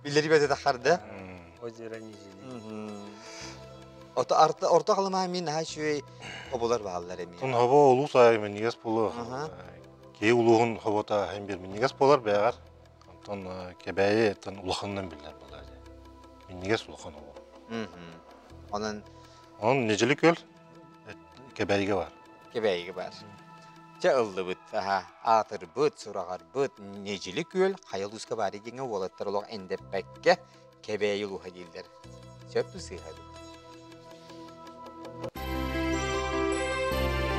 Биллери батаххар да. Озеро Ньидьили. Ото орто Халыма мин наһаа үчүгэй хоболор бааллар эмиэ. Тон хобо улуус аайы минньигэс буолуо. Киһи улууһун хобота иһин биир минньигэс буолар бэйэҕэр. Онтон Кэбээйи оттон улаханынан биллэр буолар. Минньигэс улахан оҕо. Онон Онон Ньидьили күөл Кэбээйигэ бар. Кэбээйигэ бар. Чэ ыллыбыт, аха, аатырбыт, сураҕарбыт Ньидьили күөл хайа улууска баар диэҥҥэ уолаттар олох эндэппэккэ Кэбээйи улууһа дииллэр. Сөп дуу сыыһа дуу?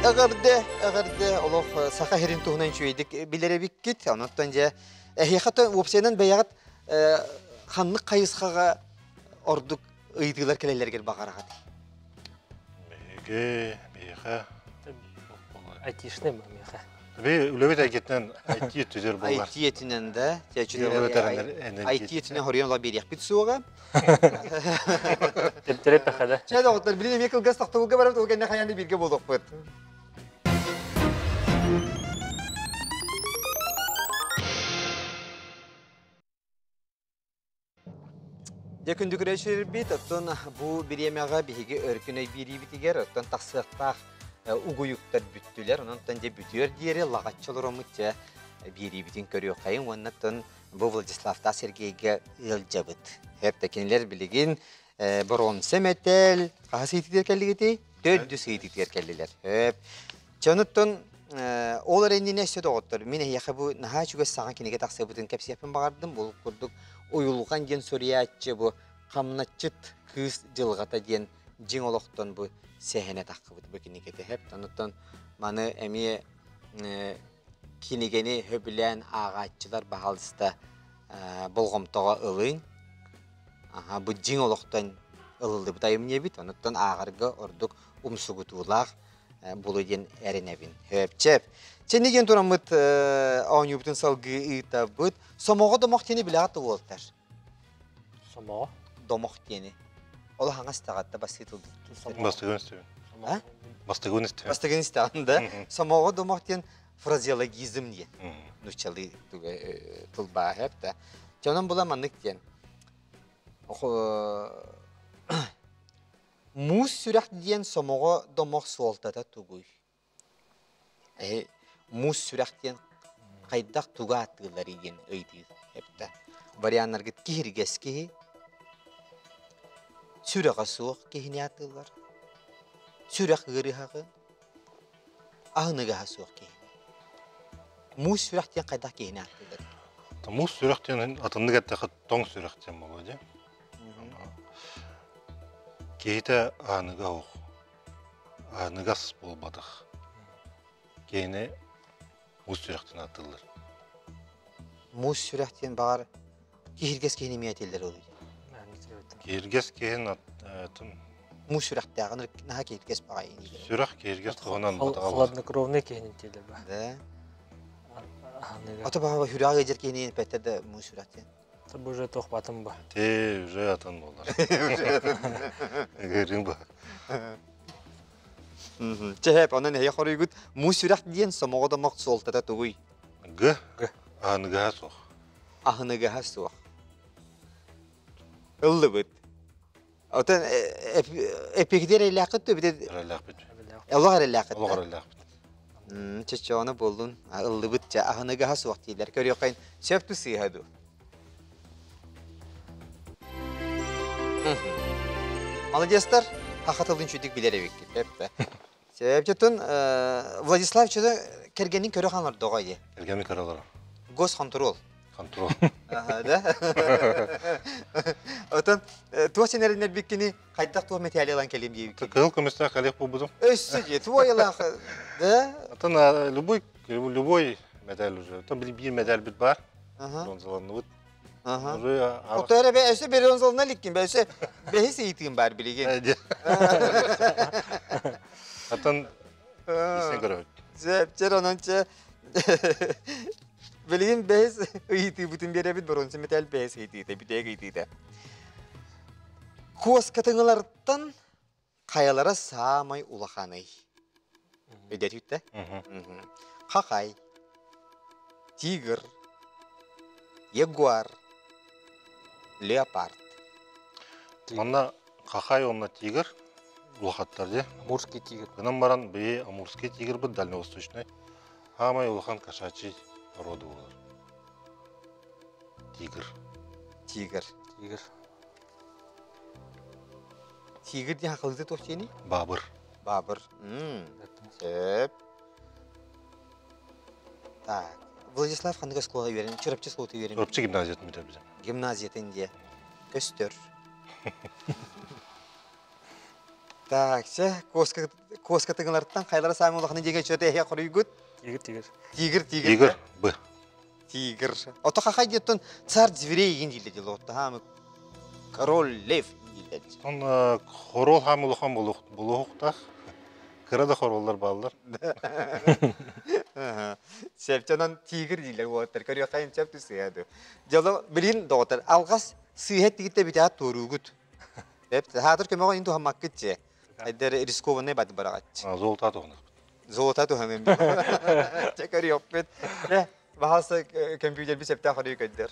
Эҕэрдэ, эҕэрдэ, олох саха сирин туһунан үчүгэйдик билэр эбиккит. Онон дьэ эһиэхэ уопсайынан бэйэҕит ханнык хайысхаҕа ордук ыйытыылар кэлэллэригэр баҕараҕыт? Биһиги, биһиэхэ Айтишный миэхэ. Би үлэбит эйгэтинэн IT түзөр буолар. IT этинэн да, IT этинэн хоруйан ыла биэриэхпит суоҕа. Тэптэрэ пэхэ Чэ, доҕоттор, билин эмиэ кылгас тохтобулга барабыт, ол кэннэ хайаан да бииргэ буолуохпут. Дьэ күндү көрөөччүлэрбит, оттон бу бириэмэҕэ биһиги өркүн өй биэриибитигэр оттон тахсыахтаах угуйуктар бүттүлэр. Онон дьэ бүтүөр диэри лаҕаччы олороммут дьэ биэриибитин көрүөххэйиҥ уонна оттон бу Владиславтаах Сергейгэ ыалдьабыт. Хэп кинилэр билигин боруонса мэтээл хаһыс ыйытыытыгар кэллигитий? Төрдүс ыйытыытыгар кэллилэр. Хөп. Чэ онуттан ол эрэ иннинэ өссө доҕоттор, мин эһиэхэ бу наһаа үчүгэй саҥа кинигэ тахсыбытын кэпсиэхпин баҕардым. Бу курдук Уйулҕан диэн суруйааччы бу Хамначчыт кыыс дьылҕата диэн дьиҥ олохтон бу сэһэнэ таххыбыт бу кинигэтэ. Хэп онуттан маны эмиэ кинигэни сөбүлээн ааҕааччылар баһаалыста болҕомтоҕо ылыҥ. Аха, бу дьиҥ олохтон ылыллыбыт айымньы эбит. Онуттан ааҕарга ордук умсугутуулаах булу диэн эрэнэбин. Хөпчөп. Чэнни диэн тураммыт оонньуубутун салгыы ыытабыт. Сомоҕо домох диэни билэҕит да уолтар? Сомоҕо? Домох диэни. Ол хаҥас таҕатта бастыы тылдык. Бастыгын истэбин. Бастыгын истэбин. Бастыгын истэҕин да. Сомоҕо домох диэн фразеологизм диэн. Нуччалыы тылбааһы да. Дьонон була маннык диэн. Муус сүрэх диэн сомоҕо домох суолтата тугуй? Эһи муус сүрэх диэн хайдах тугу ааттыылларый диэн ыйытыы эптэ. Варианнаргыт киһиргэс киһи, сүрэҕэ суох киһини ааттыыллар, сүрэх ыарыһаҕы, аһыныгаһа суох киһини. Муус сүрэх диэн хайдах киһини ааттыыллар? Муус сүрэх диэн атыннык эттэххэ тоҥ сүрэх диэн буолуо дии. Киһитэ ааныга оһох, ааныгас буолбатах. Киһини муус сүрэхтэн ааттыыллар. Муус сүрэх диэн баҕар киһиргэс киһини эмиэ этиллэр ол. Киһиргэс киһин Муус сүрэхтээҕин наһаа киһиргэс баҕайы. Сүрэх киһиргэс туһунан Хладнокровный киһини этиилэр ба. Да. Ата баҕа сүрэҕи ыдьар киһини эппэттэр да муус сүрэх диэн. Бу уже туохпатым ба. Те уже атын болар. Ыгырың ба. Чэһэп, онон эһи хоруйгут муус сүрэх диэн сомоҕо домох суолтата тугуй? Г. Аһыныгаһа суох. Аһыныгаһа суох. Ыллыбыт. Отон эпигдер эрэлээххит дуу эбитэ Эрэлээхпит. Олох эрэлээххит. Олох эрэлээхпит. Чочоону буоллун ыллыбыт чэ аһыныгаһа суох дииллэр. Көрүөххэ сөп ту сыыһа дуу. Молодецтар, хаха тылын чүйдүк билэр эбиккит. Эппэ. Сөп Владислав чөдө кэргэнин көрө хаалар дии. Кэргэнин көрө олорор. Госконтрол. Контрол. Да? Отон Туох сэнэриннэрбиккини хайдах туох мэтээли ылан кэлиэм диэбиккин. Кыһыл көмүстээх кэлиэх буолбутум. Өссө дии, туойалаах да? Атын любой любой медаль уже. Там биир медальбит бар. Бронзаланныбыт. Уже Ото эрэ бе өссө бронзалана иликкин, өссө бэһис ыйытыым бар билигин. Атын исен көрөбүт. Сөп, онон чэ билигин бэһис ыйытыыбытын биэрэбит бронза металл бэһис ыйытыыта, бүтэйик ыйытыыта. Куоскатыҥылартан хайалара саамай улаханый? Өйдөтүттэ? Хахай, тигр, ягуар, леопард. Манна хахай уонна тигр улахаттар дии. Амурский тигр. Гынан баран бэйи амурский тигрбит дальневосточный Хаамай улахан кошачий порода буолар. Тигр. Тигр. Тигр. Тигр диэн хахылыты туох диэний? Баабыр. Баабыр. Сөп. Так. Владислав ханнык оскуолаҕа үөрэн, Чурапчы оскуолата үөрэн. Чурапчы гимназиятын бүтэрбитим. Гимназиятын диэ. Көстөр. Так, чэ, куоска куоска тыҥалартан хайлара саамай улаханы диэгэ чөтө эһэ хоруйгут. Тигр, тигр. Тигр, тигр. Тигр, Б. Тигр. Ото хахай диэттон царь зверей игин дииллэ дило. Таһаамы король лев дииллэ. Он хорол хаам улахан булуохтаах. Кыра да хороллар бааллар. Сепчанан тигр дииллэр уолаттар. Көрүөххайын сөп түсүһэ ду. Дьоло билин доҕоттор алҕас сыыһа тигиттэ бүтээт туоруугут. Хаатыр көмөҕө ин туһаммаккыт же. Айдар рискованный бат бараҕач. Золота туһанахпыт. Золота туһаным. Чэ көрүөхпүт. Баһаалыста компьютерби септөөх өрүү көйдөр.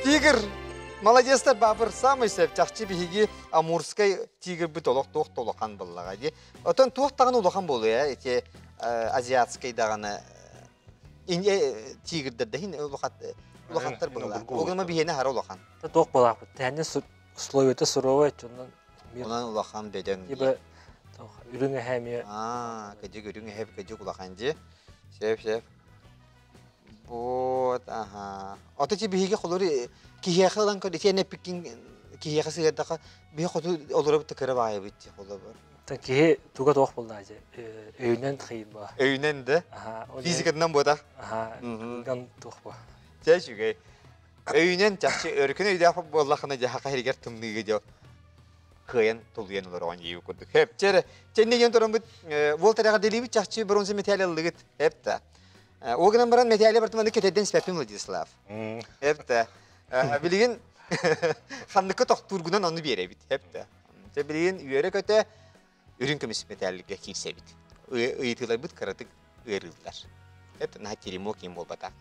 Тигр! Молодецтар баабыр самый сеп чахчы биһиги Амурскай тигрбит олох туох да улахан буоллаҕа дии. Отон туох даҕаны улахан буолуо ити азиатскай даҕаны тигрдэр да иһин улахаттар быһыылаах. Ол биһиэнэ хара улахан. Туох буолаахпыт. Тэһэнне условията суровай онон Онон улахан бөдөҥ. Типа үрүҥ эһэ эмиэ. Аа, кыдьык үрүҥ эһэ кыдьык улахан дьи. Сөп, сөп. Вот, аха. Ото ти биһиги холор киһиэхэ ылан көр, итиэнэ эппиккин киһиэхэ сыһыардаха биһи хоту олоробут да кыра баайыбыт дии холобур. Киһи туга туох буолла дьэ өйүнэн хайыр ба. Өйүнэн да? Физикатынан буотах. Аха, ган туох ба. Чэ үчүгэй. Өйүнэн чахчы өркөн өйдөөх буоллахына дьэ хаха иһигэр тымныыга дьэ кыайан тулуйан олороҕун дии курдук. Хэп, чэ эрэ, чэнни диэн тураммыт уол тэрэҕэ дэлиибит чахчы бронза металл ыллыгыт. Хэп да. Ол гынан баран металлы бартыманы кэтэрдэн испэппин Владислав. Хэп да. Билигин ханныкка тохтуургунан ону биэрэбит. Хэп да. Чэ билигин үөрэ-көтө үрүҥ көмүс мэтээлгэ киирсэбит. Ыйытыыларбыт кыратык ыарыыллар. Это наһаа теремок им буолбатах.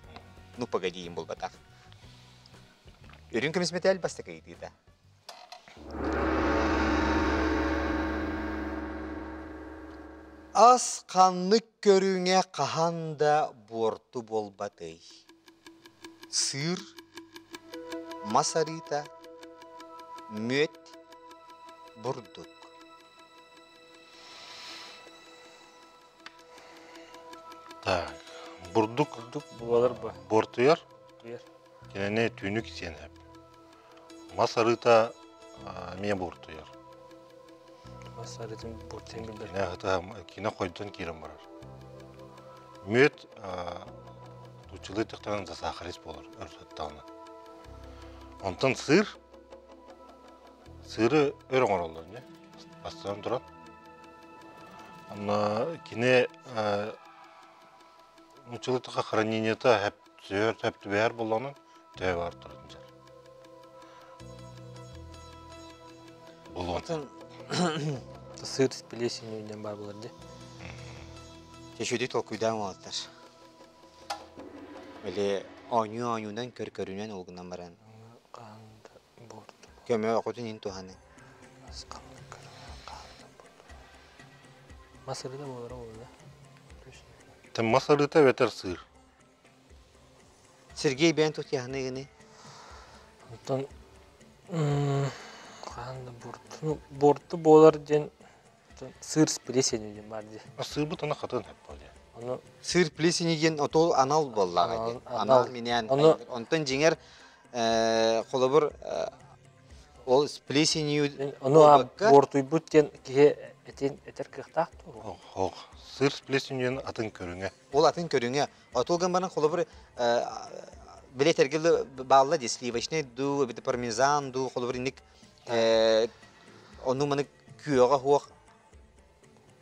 Ну погоди им буолбатах. Үрүҥ көмүс мэтээл бастакы ыйытыыта. Ас ханнык көрүҥэ хаһан да буорту буолбатый? Сыыр, мас арыыта, мүөт, бурдук. Так, бурдук Бурдук буолар бу. буортуйар, Туйар. кинини түүнүк сиэн сөп. Мас арыыта эмиэ буортуйар. Мас арыытын буортуйан билбэт. Кинэ ыһыта кинэ хойдон киирэн барар. Мүөт нууччалыы тахтаҕына засахарис буолар өр сыттаҕына. Онтон сыыр Сыыры өр оҥороллор ини, бастатан туран. Онно кини нууччалыы тылга хранениета сөп сөп түбэһэр буоллаҕына төһө баар турарын дьэр. Булуон. Сыр с плесенью диэн баар буолар дии. Чэчүдү толкуйдаан уолаттар. Или оонньуу оонньуунан көр-көрүнэн ол гынан баран. Көмө оҕотун иһин туһаныы. Мас арыыта буолара буолла. Мас арыыта эбэтэр сыыр. Сергей бэйэн тутуһаныгыный? Оттон хаһан да буорту, ну, буорту буолар диэн сыр с плесенью диэн баар дии. Сыырбыт аны хатын хэппэ дии. Ону Сыр плесени диэн отол анал буоллаҕа дии. Анал минээн. Ону Онтон дьиҥэр. Холобур, ол с плесенью Ону буортуйбут диэн киһи этин этэр кыахтаах дуо? Ох, сыр с плесенью атын көрүҥэ. Ол атын көрүҥэ. Отул гын баран холобур билет эргил баалла ди сливочный ду, эбит пармезан ду, холобур инник ону маны күөҕэ хуох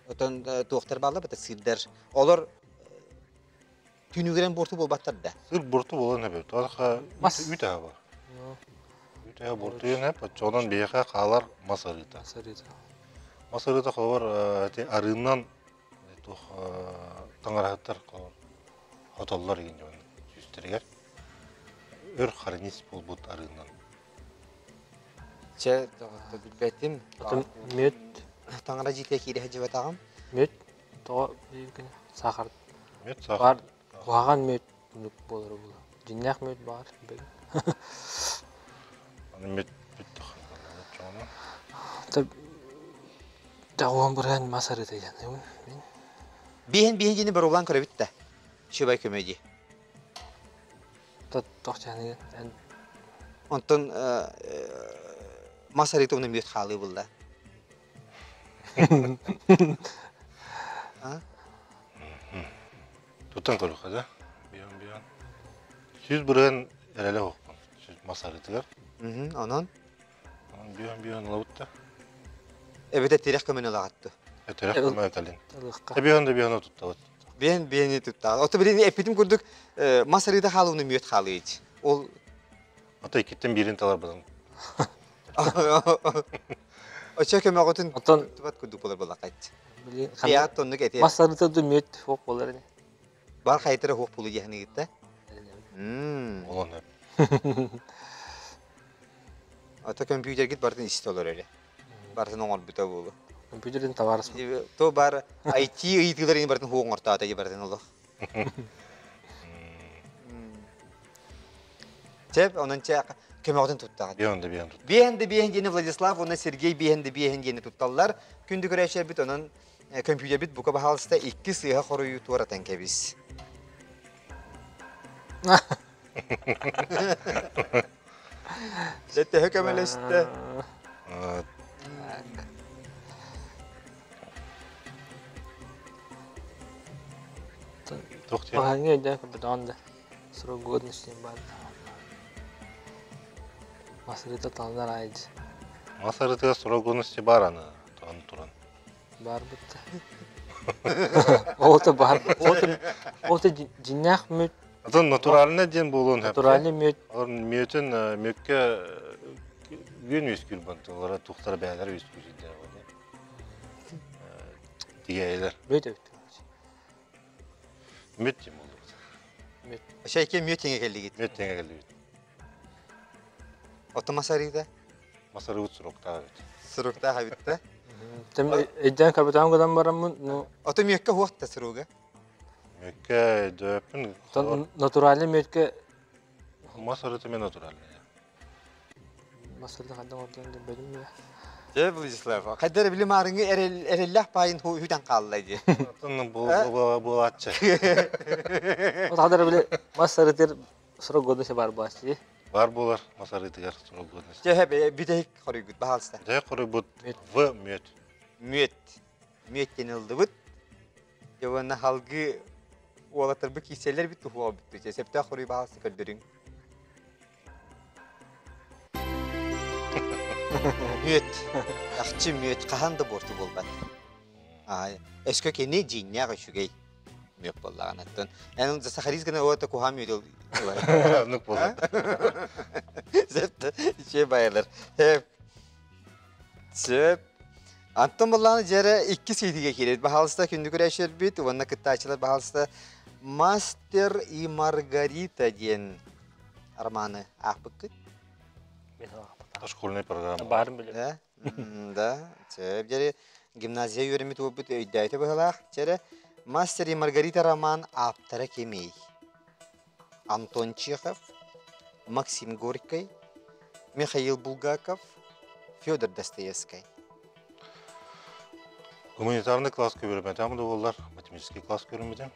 отон туохтар баалла бата сыырдар. Олор Түүнүгүрэн буорту буолбаттар да. Сыр буорту буолан эбит. Олорха үүт аһа бар. Үүт аһа буортуйан эп, оччоҕунан биһиэхэ хаалар мас арыыта. Мас арыыта. Мас арыыта холобур ити арыынан туох таҥараһыттар холобур хотоллор игин дьон сүүстэригэр өр харанис буолбут арыынан. Чэ, билбэтим. Мүөт. Таҥара дьиэтэ киирэ сылдьыбатаҕым. Мүөт Тоҕо дииргин саахар Мүөт саахар. баар куһаҕан мүөт курдук буолара буолуо. Дьиҥнээх мүөт баар бэл. Аны мүөт бүттэх оччоҕуна. Тоҕуон бырыан мас арыыта диэн мин. Биһин биһин дьини боруобалаан көрөбүт да. Шыбай көмө дии. Тох чаныгын эн Онтон мас арыыта уна мүөт хаалыы булла. Туттан көрүөххэ да. Биһэн биһэн. 100 бырыһан эрэлэ оһохпун. Мас арыытыгар. Онон? Онон биһэн биһэн ылабыт да. Эбэтэ тирэх көмөнү ылаҕатты. Тирэх көмө кэлин. Биһэн да биһэн туттабыт. Биһэн биһэни туттаҕыт. Ото билин эппитим курдук мас арыыта хаалууну мүөт хаалыйыч. Ол Ото иккиттэн биирин таларбытын. Очо көмөҕүтүн Оттон туттубат курдук буолар буоллахайт. Билин Бият оннук эти. Мас арыыта да мүөт хуох буолар ини. Бар хайтара хуох булу диэхнигитте. Олон эп. Ото компьютергит бартын исте олор эле. Бартын оҥорбута буолу. Компьютерин товарыс. То бар IT ыйытыыларын бартын хуох оҥортоото барытын олох. Чэ, онон чэ көмөҕүтүн туттаҕыт. Биэн да биэн тут. Биэн да биэн диэни Владислав уонна Сергей биэн да биэн диэни тутталлар. Күндү көрөөччүлэрбит онон компьютербит бука баһаалыста икки сыыһа хоруйу туоратан кэбис. Дьэ төһө көмөлөстө? Туох диэн? Хаһааҥҥы өйдөөн көрбөтөҕүн да срок годности баар. Масырыта талынар аайдь. Мас арытыгар срок годности баар аны туран туран. Баар бытта. Ол бар. Ол дьиннээх мүт. Атын натуральный диэн буолуон сөп. Натуральный мүт. Олор мүөтүн мүөккэ үөн үөскүүр бантылара тухтара бээлэр үөскүүр сирдэр Тигээйлэр. Мүөт эбит. Мүөт диэн буоллубут. Мүөт. Шайке мүөт теңе келлигит. Мүөт теңе келлибит. Ото масарыыта? Масарыыбыт суруктаах эбит. Суруктаах эбит да? Тем өйдөөн капитан гынан бараммын, ну... Ото мүөккэ хуох да суруга? Мүөккэ өйдөөппүн. Натуральный мүөткэ... Мас арыыта мен натуральный. Масарыыта ханна ордон деп бөлүм я. Дьэ, Владислав, хайдары били маарыҥы эрэллээх паайын хүтэн хаалла дии. Атын буолааччы. Вот хадары били мас арытыр срок годности бар буолааччы. Бар буолар мас арыытыгар срок годности. Дьэ, бүтэһик хоруйгут, баһаалыста. Бүтэһик хоруйбут В мүөт. Мүөт. Мүөт диэн ыллыбыт. Дьэ, уонна халгы уолаттарбыт киирсэллэр бит туһуга бүттү. Сөптөөх хоруй баһаалыста көрдөрүҥ. Мүөт. Ахчы мүөт хаһан да буорту буолбат. Өскө кини дьиҥнээх үчүгэй мүөт буоллаҕына. Оттон эн сахарис гына уота куһаан мүөт ылар. Оннук буолар. Сөп үчүгэй байалар. Сөп. Антон буоллаҕына дьэрэ икки сиитигэ киирэр. Баһаалыста күндү күрээччилэрбит уонна кыттааччылар баһаалыста Мастер и Маргарита диэн романы аахпыккыт? Школьная программа. Баарын билэр. Да? Да. Сөп дьэри гимназия үөрэммит уолбут өйдөөтө быһылаах. Чэрэ Мастер и Маргарита роман ааптара кимий? Антон Чехов, Максим Горький, Михаил Булгаков, Федор Достоевский. Гуманитарный класс көрүмэтем да буоллар, математический класс көрүммүтүм.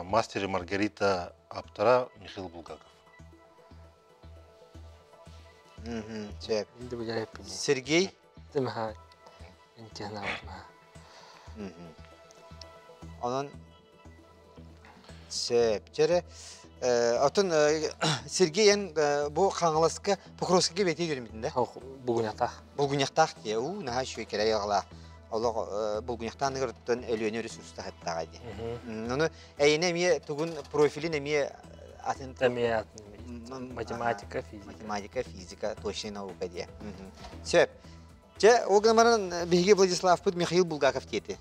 Мастер и Маргарита ааптара Михаил Булгаков. Сөп. Инде билэр эппин. Сергей? Тимха интихнаабытма. Онон сөп. Чэрэ отон Сергей эн бу Хаҥаласка Покровскайга бэтии көрүмүтүн да? Бугуньахтаах. Булгуньахтаах дии. Уу, наһаа үчүгэй кэрэ айылҕалаах. Олох Булгуньахтааныгар Өлүөнэ өрүс устаһыттаҕа дии. Ону эйине эмиэ тугун профилин эмиэ атын Эмиэ атын математика, физика. Математика, физика, точная наука диye. Сөп. Чэ, ол гынан баран биһиги Владиславпыт Михаил Булгаков диэти.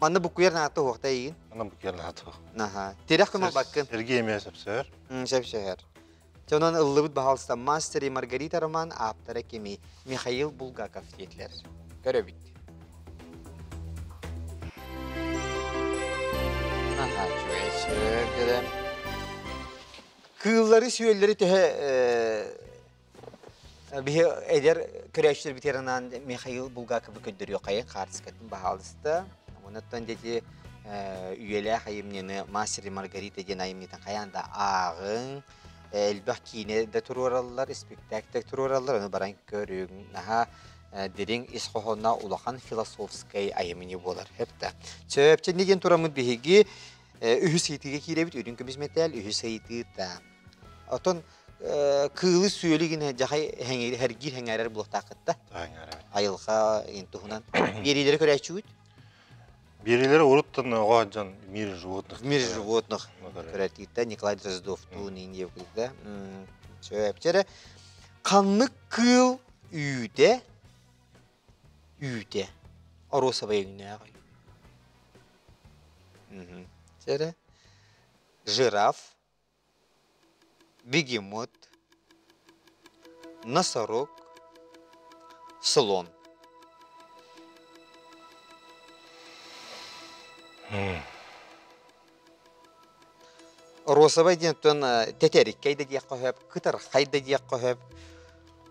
Манна буккуйар наата уохта эйигин. Манна буккуйар наата уох. Наха. Тирэх көмө баккын. Сергей эмиэ сөпсөөр. Сөпсөөр. Чэ, онон ыллыбыт баһаалыста Мастер и Маргарита роман ааптара кими Михаил Булгаков диэтилэр. Көрөбүт. Аха, үчүгэй, Кыыллары, сүөллэри төһө биһи эдэр көрөөччүлэр битиэранаан Михаил Булгаковы көрдөрүөххэйин хаартыскатын баһаалыста. Онуттан дети үйэлээх айымньыны «Мастер и Маргарита» диэн айымньытын хайаан да ааҕыҥ. Элбэх киинэ да туруораллар, испиктээк да туруораллар, ону баран көрүҥ. Наһаа дириҥ ис хоһооно улахан философскай айымньы буолар. Хэпта. Сөп, диэн тураммыт биһиги үһүс ыйытыыга киирэбит, үрүҥ көмүс мэтээл үһүс ыйытыыта. Отон кыылы сүөлү гинэ дьахай хэргиир хэҥээрэр буолуохтааххытта. Айылҕа туһунан. Биэриилэри көрөөччүгүт? Биэриилэри уруттан оҕо дьон В мире животных. В мире животных көрөөтииттэ Николай Дроздовтуун индиевкүтэ. Сөп. Ханнык кыыл үүтэ үүтэ оруосабай өҥнөөх Сэрэ жираф бегемот носорог слон Розовай диэн оттон тэтэриккэй да диэххэ сөп, кытархай да диэххэ сөп,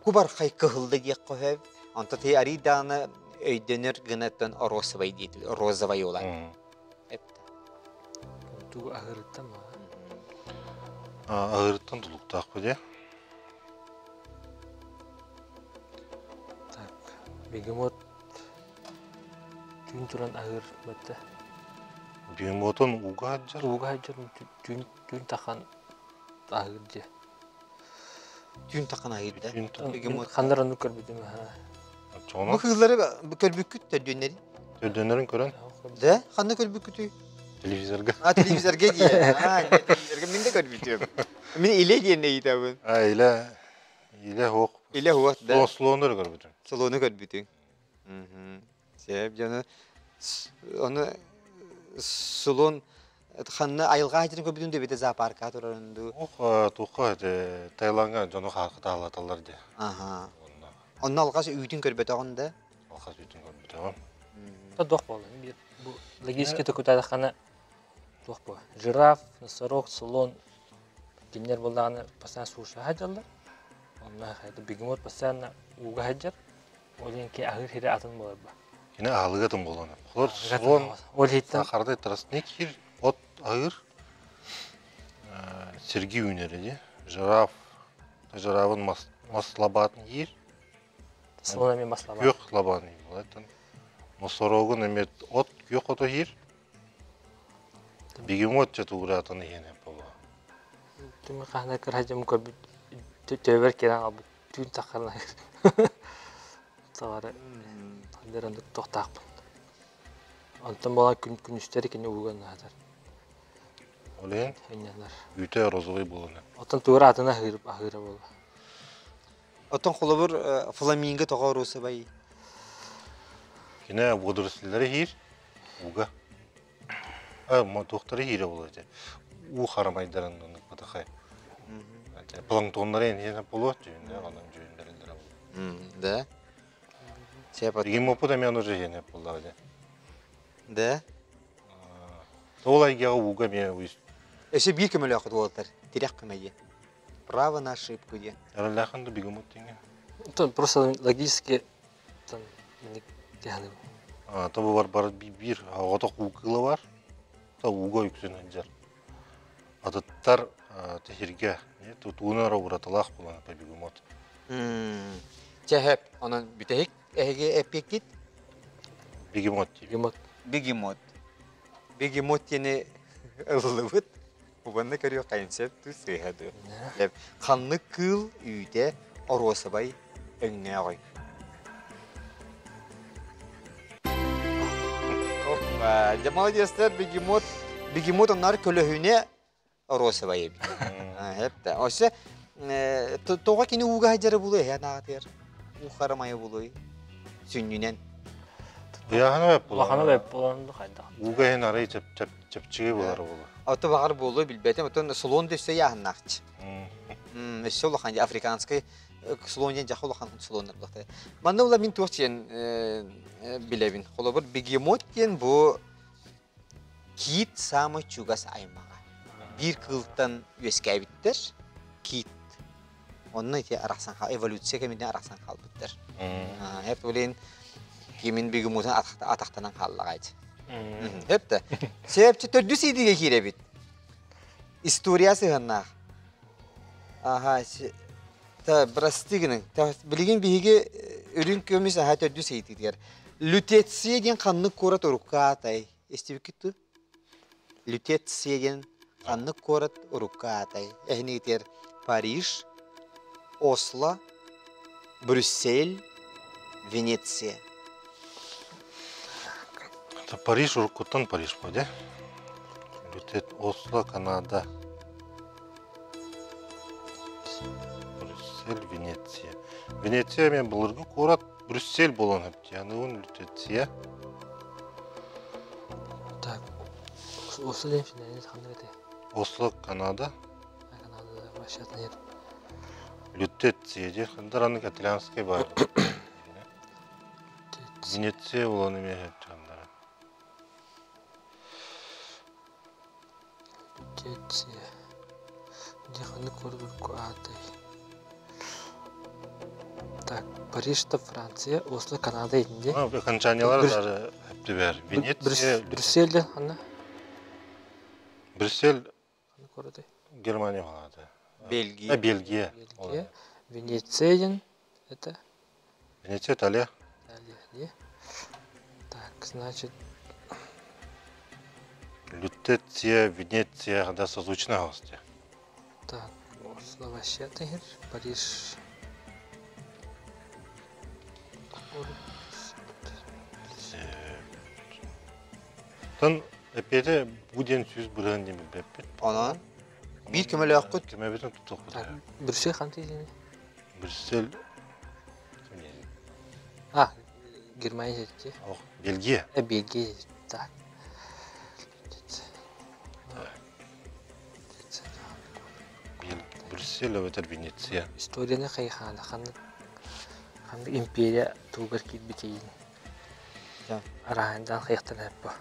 кубархай кыһыл да диэххэ сөп. Онтон ти арый даҕаны өйдөнөр гына оттон розовай диэтил, розовай улан. Эпте. Тугу аһыырыттан ма? Аһыырыттан тулуктаах бу дии. Так, бегемот түүн туран аһыыр бэтте. Бегемотун ууга сылдьар. Ууга сылдьар түүн түүн тахан аһыыр дьэ. Түүн тахан аһыыр да. Бегемот. Ханнар оннук көрбүтүм аха. Бу кыыллары көрбүккүт төрдүөннэрин? Төрдүөннэрин көрөн. Да? Ханна көрбүккүтүй? Телевизорга. А, телевизорга дии. А, телевизорга мин да көрбүтүм. Мин илэ диэн ыйытабын. А, илэ илэ хуох. Илэ хуох да. Слону көрбүтүм. Слону көрбүтүң. Сөп дьону ону слон ханна айылҕа аһытын көрбүтүн да бите зоопарка турарын дуу. Ох, туохха Таиландга дьону хаалаталлар дии. Аха. Онно алҕас үүтүн көрбөтөҕүн да? Алҕас үүтүн көрбөтөҕүм. Та туох буолла? Бу логически төкүтаатаххына туох буо? Жираф, носорог, слон кинилэр буоллаҕына постоянно суша сылдьаллар. Онно хайда бегемот постоянно ууга сылдьар. Ол иһин ки аһыыр сирэ атын буолар ба. Кини аһылыга атын буолан. Олор слон Ол иһиттэн сахардай тростник хир от аһыыр сирги үүнэр дии. Жираф жирафын мас мас лабаатын иир. Слон эмиэ мас лабаат. Күөх лабаан иир. Носорогун эмиэ от күөх ото иир. Бегемот чатууратын иһиэн буолуо. Түмү хаһана кыраһдьым көрбүт төбөр киран албыт түүн таххарна Саҕара ханнар тохтаахпын. Онтон буолан күн күнүстэри кини ууга наатар. Ол иһин Инньэннэр. үүтэ розовый буолан. Оттон тугура атын аһыыр аһыыра буолла. Оттон холобур фламинго тоҕо розовай? Кини водоросльлары иһиир ууга. Туохтары иһиирэ буолар дии. Уу харамайдарын оннук батахай. Планктоннары иһиэнэ буолуо дьүһүннээх онон дьүһүннэрэллэрэ буолуо. Да. Бегемоппут эмиэ ону иһиэнэ буоллаҕа дии. Да. Ол айгеҕа ууга эмиэ Өссө биир көмөлөөххүт уолаттар. Тирэх көмө диэн. Право на ошибку диэн. Эрэллээхин да бегемот диҥҥэ. Просто логически там Тобу бар бар биир оҕотох уу кыыла бар. Та ууга үксүн сылдьар. Атыттар тэһиргэ тутууну эрэ уратылаах буолан бегемот. Чэ, онон бүтэһик эһиги эппиэккит? Бегемот. Бегемот. Бегемот. Бегемот диэни ыллыбыт. Уганна көрүөх хайын сөп туу сыыһа дуу. Ханнык кыыл үүтэ оруосабай өҥнөөҕүй? Опа, дьэ молодецтар, бегемот, бегемот онноор көлөһүнэ оруосабай эбит. Хэп Осе тоҕо кини ууга сылдьара булуй эһэ анаатыгар? Уу харамайа булуй сүнньүнэн. Ыйааһына бэп буолар. Улахана бэп буолан хайдах. Ууга иһин арай чэпчэки буолар буолар. Ото баҕар буолуо билбэтим. Оттон слон да өссө ыйааһыннаахчы. Өссө улахан африканскай слон диэн дьаха улахан слоннар буолахтар. Манна була мин туох диэн билэбин. Холобур бегемот диэн бу Киит саамай чугас аймаҕа. Биир кыылтан үөскээбиттэр. Киит. Онно ити арахсан эволюция кэминэн арахсан хаалбыттар. Хэп блин кимин бегемотун атахтанан хааллаҕа ити. Хэп да. Сэпчи төрдүс иидигэ киирэбит. История сыһыаннаах. Аха, та прости гының. Билигин биһиги үрүҥ көмүс аха төрдүс ыйытыытыгар. Лютеция диэн ханнык куорат урукку аатай? Истибиккит дуу? Лютеция диэн ханнык куорат урукку аатай? Эһинигитигэр Париж, Осло, Брюссель, Венеция. Париж уруккуттан Париж по, Лютет, Осло, Канада. Брюссель, Венеция. Венеция мен былыргы куорат Брюссель буолан өптиянуун Лютеция. Так, Осло диэн финальный ханнык этэй? Осло, Канада. Канада вообще нет. Лютеция диэн хандар анык итальянскай бар. Венеция буолан эмиэ өптияннара. Лютеция. Дьэ ханнык куорат аатай? Так, Париж-то Франция, Осло Канада инди. Окончаниялар даже эптибер. Венеция. Брюссель ханна? Брюссель Ханнык куоратай? Германия холады. Бельгия. Бельгия. Бельгия. Венеция диэн это? Венеция, Италия. Италия, не? Так, значит... Лютеция, Венеция, да, созвучно гости. Так, Осло вообще Париж. Тон эпиэте бу диэн сүүс бырыһан диэн билбэппит. Онон биир көмөлөөххүт. Көмөбүтүн туттуохпут. Брюссель ханты дии? Брюссель А, Германия дии. Ох, Бельгия. Бельгия. Так. Брюссель эбэтэр Венеция. Историяны хайхаана ханнык ханнык империя тугар киирбитийин араандаан хайахтан эппо.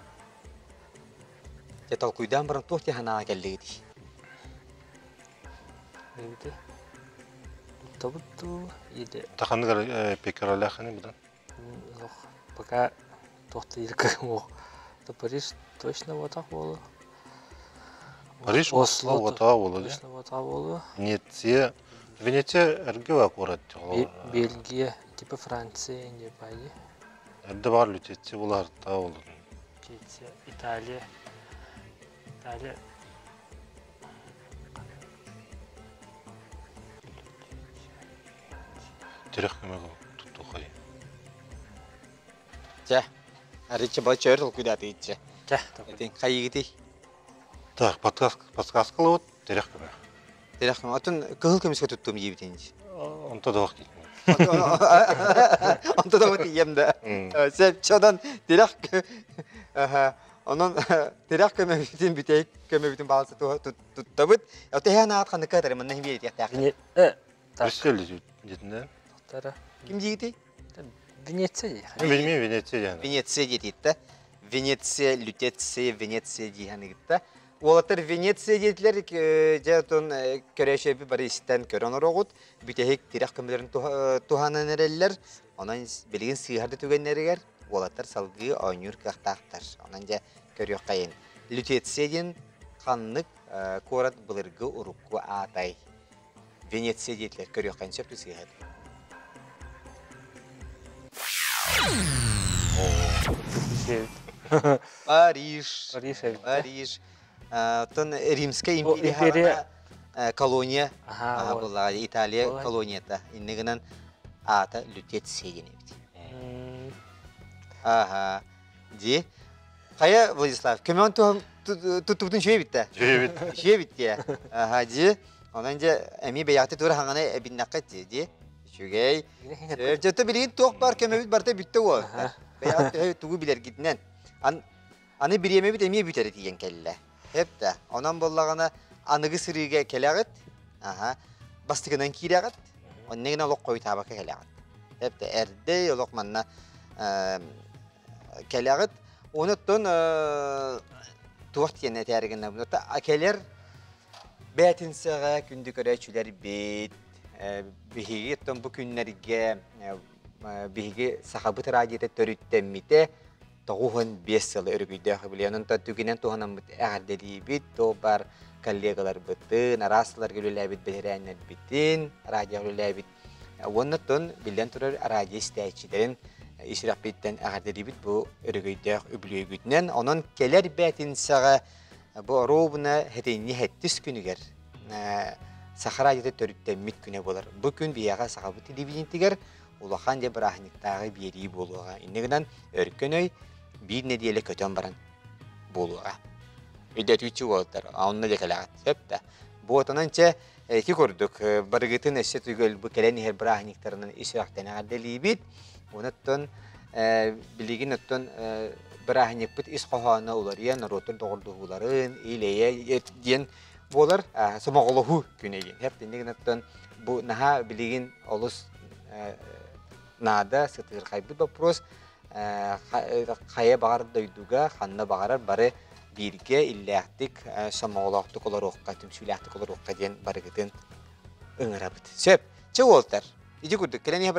Дьэ толкуйдаан баран туох дии санааҕа кэллигитий? Бэйбити туттабыт дуу или Таханныгар пекаралаахыны будан. Пока туох да кыһым Париж точно буотах буолуо. Париж Осло уотаа буолуо. Точно уотаа буолуо. Венеция Венеция эргэ куорат. Бельгия, типа Франция, не пойди. Эрдэ баар Лютеция булаартаа буолуо. Лютеция, Италия. Италия. Тирэх көмө туттухай. Чэ, арычча бал чөөр толкуйдаатыгытча. Чэ, Этин хайыгытый? Так, подсказкалабыт тирэх көмө. Тирэх көмө. Отун кыһыл көмүскэ туттум диэбитин. Онто да вакыт. Онто да тиийэм да. Сөп, чодан тирэх Онон тирэх көмөбүтүн бүтэйик көмөбүтүн баалса туттабыт. Отэһэн аат ханныка этэр манна химиэ диэхтээх. Брюссель диэтинэн. Ким диигитий? Венеция дии. Билмейм Венеция диэн. Венеция диэтитта. Венеция, Лютеция, Венеция дииһаныгытта. Уолаттар Венеция диэтилэр, дьэ отон көрөөчөбү бары истэн көрөн ороҕут. Бүтэһик тирэх көмөлөрүн туһанан эрэллэр. Онон билигин сыыһар да түгэннэригэр уолаттар салгыы оонньуур кыахтаахтар. Онон дьэ көрүөххэйин. Лютеция диэн ханнык куорат былыргы урукку аатай? Венеция диэтилэр көрүөххэйин сөп сыыһа. Лютеция эбит. Париж. Париж эбит. Париж. Оттон Римская империя колония буоллаҕа Италия колонията. Иннэ гынан аата Лютеция диэн эбит. Аха. Ди. Хайа, Владислав, көмөн туттубутун үчүгэй битте. Үчүгэй бит. Үчүгэй битте. Аха, ди. Онон дьэ эмиэ бэйэҕитэ тура хаҥаны эбиннэххит ди, ди. Үчүгэй. Дьэ билигин туох баар көмөбүт барыта бүттэ уол. Бэйэҕит төһө тугу билэргитинэн. Аны бириэмэбит эмиэ бүтэрэ тиийэн кэллэ. Эптэ. Онон буоллаҕына аныгы сырыыга кэлэҕит. Аха. Бастакынан киирэҕит. Онно гына олох хойутаабакка кэлэҕит. Эптэ. Эрдэ олох манна кэлэҕит. Онуттан туох диэн этээри гыннабын. Кэлэр бээтинсэҕэ күндү көрөөччүлэрбит биһиги оттон бу күннэргэ биһиги Сахабыт радиота төрүттэммитэ 95 сылы өрүкүйдээх үбүлүөй. Онон түгэнэн туһанаммыт эҕэрдэлиибит, туох баар коллегаларбытын, араас сылларга үлэлээбит бэтэрээннэрбитин, радиоҕа үлэлээбит уонна тон биллэн турар радио истээччилэрин ис сүрэхпититтэн эҕэрдэлиибит бу өрөгөйдөөх үбүлүөйгүтүнэн. Онон кэлэр бээтинсэҕэ бу оруобуна хэтинньи сэттис күнүгэр Саха радиота төрүттэммит күнэ буолар. Бу күн биһиэхэ Сахабыт телевидениетигэр улахан дьэ бырааһынньыктааҕы биэрии буолуоҕа. Инньэ гынан өркөн өй биир нэдиэлэ көтөн баран буолуоҕа. Өйдөтүүччү уолаттар, онно дьэ кэлэҕит. Сөп да. Буотанан чэ ити курдук барыгытын өссө түгэл бу кэлэн иһэр бырааһынньыктарынан ис сүрэхтэн эҕэрдэлиибит. Онуттан билигин оттон бырааһынньыкпыт ис хоһооно уларыйан норуоттар доҕордоһууларын, ил-эйэ диэн буолар сомоҕолоһуу күнэ диэн. Хэп гынаттан бу наһаа билигин олус наада сытыырхайбыт вопрос хайа баҕар дойдуга ханна баҕарар бары бииргэ иллээхтик сомоҕолоохтук олоруохха түмсүүлээхтик олоруохха диэн барыгытын ыҥырабыт. Сөп. Чэ уолтар, ити курдук кэлэн иһэ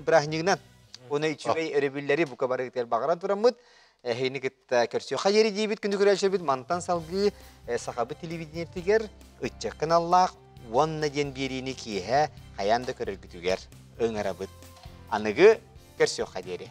бырааһынньыгынан уонна үчүгэй өрөбүллэри бука барыгытыгар баҕаран тураммыт эһигини кытта көрсүөххэ диэри диибит күнү көрөөччүбүт мантан салгыы сахабыт телевидениетигэр ыччакка аналлаах уонна диэн биэриини киэһэ хайаан да көрөргүтүгэр ыҥырабыт. Аныгы көрсүөххэ диэри.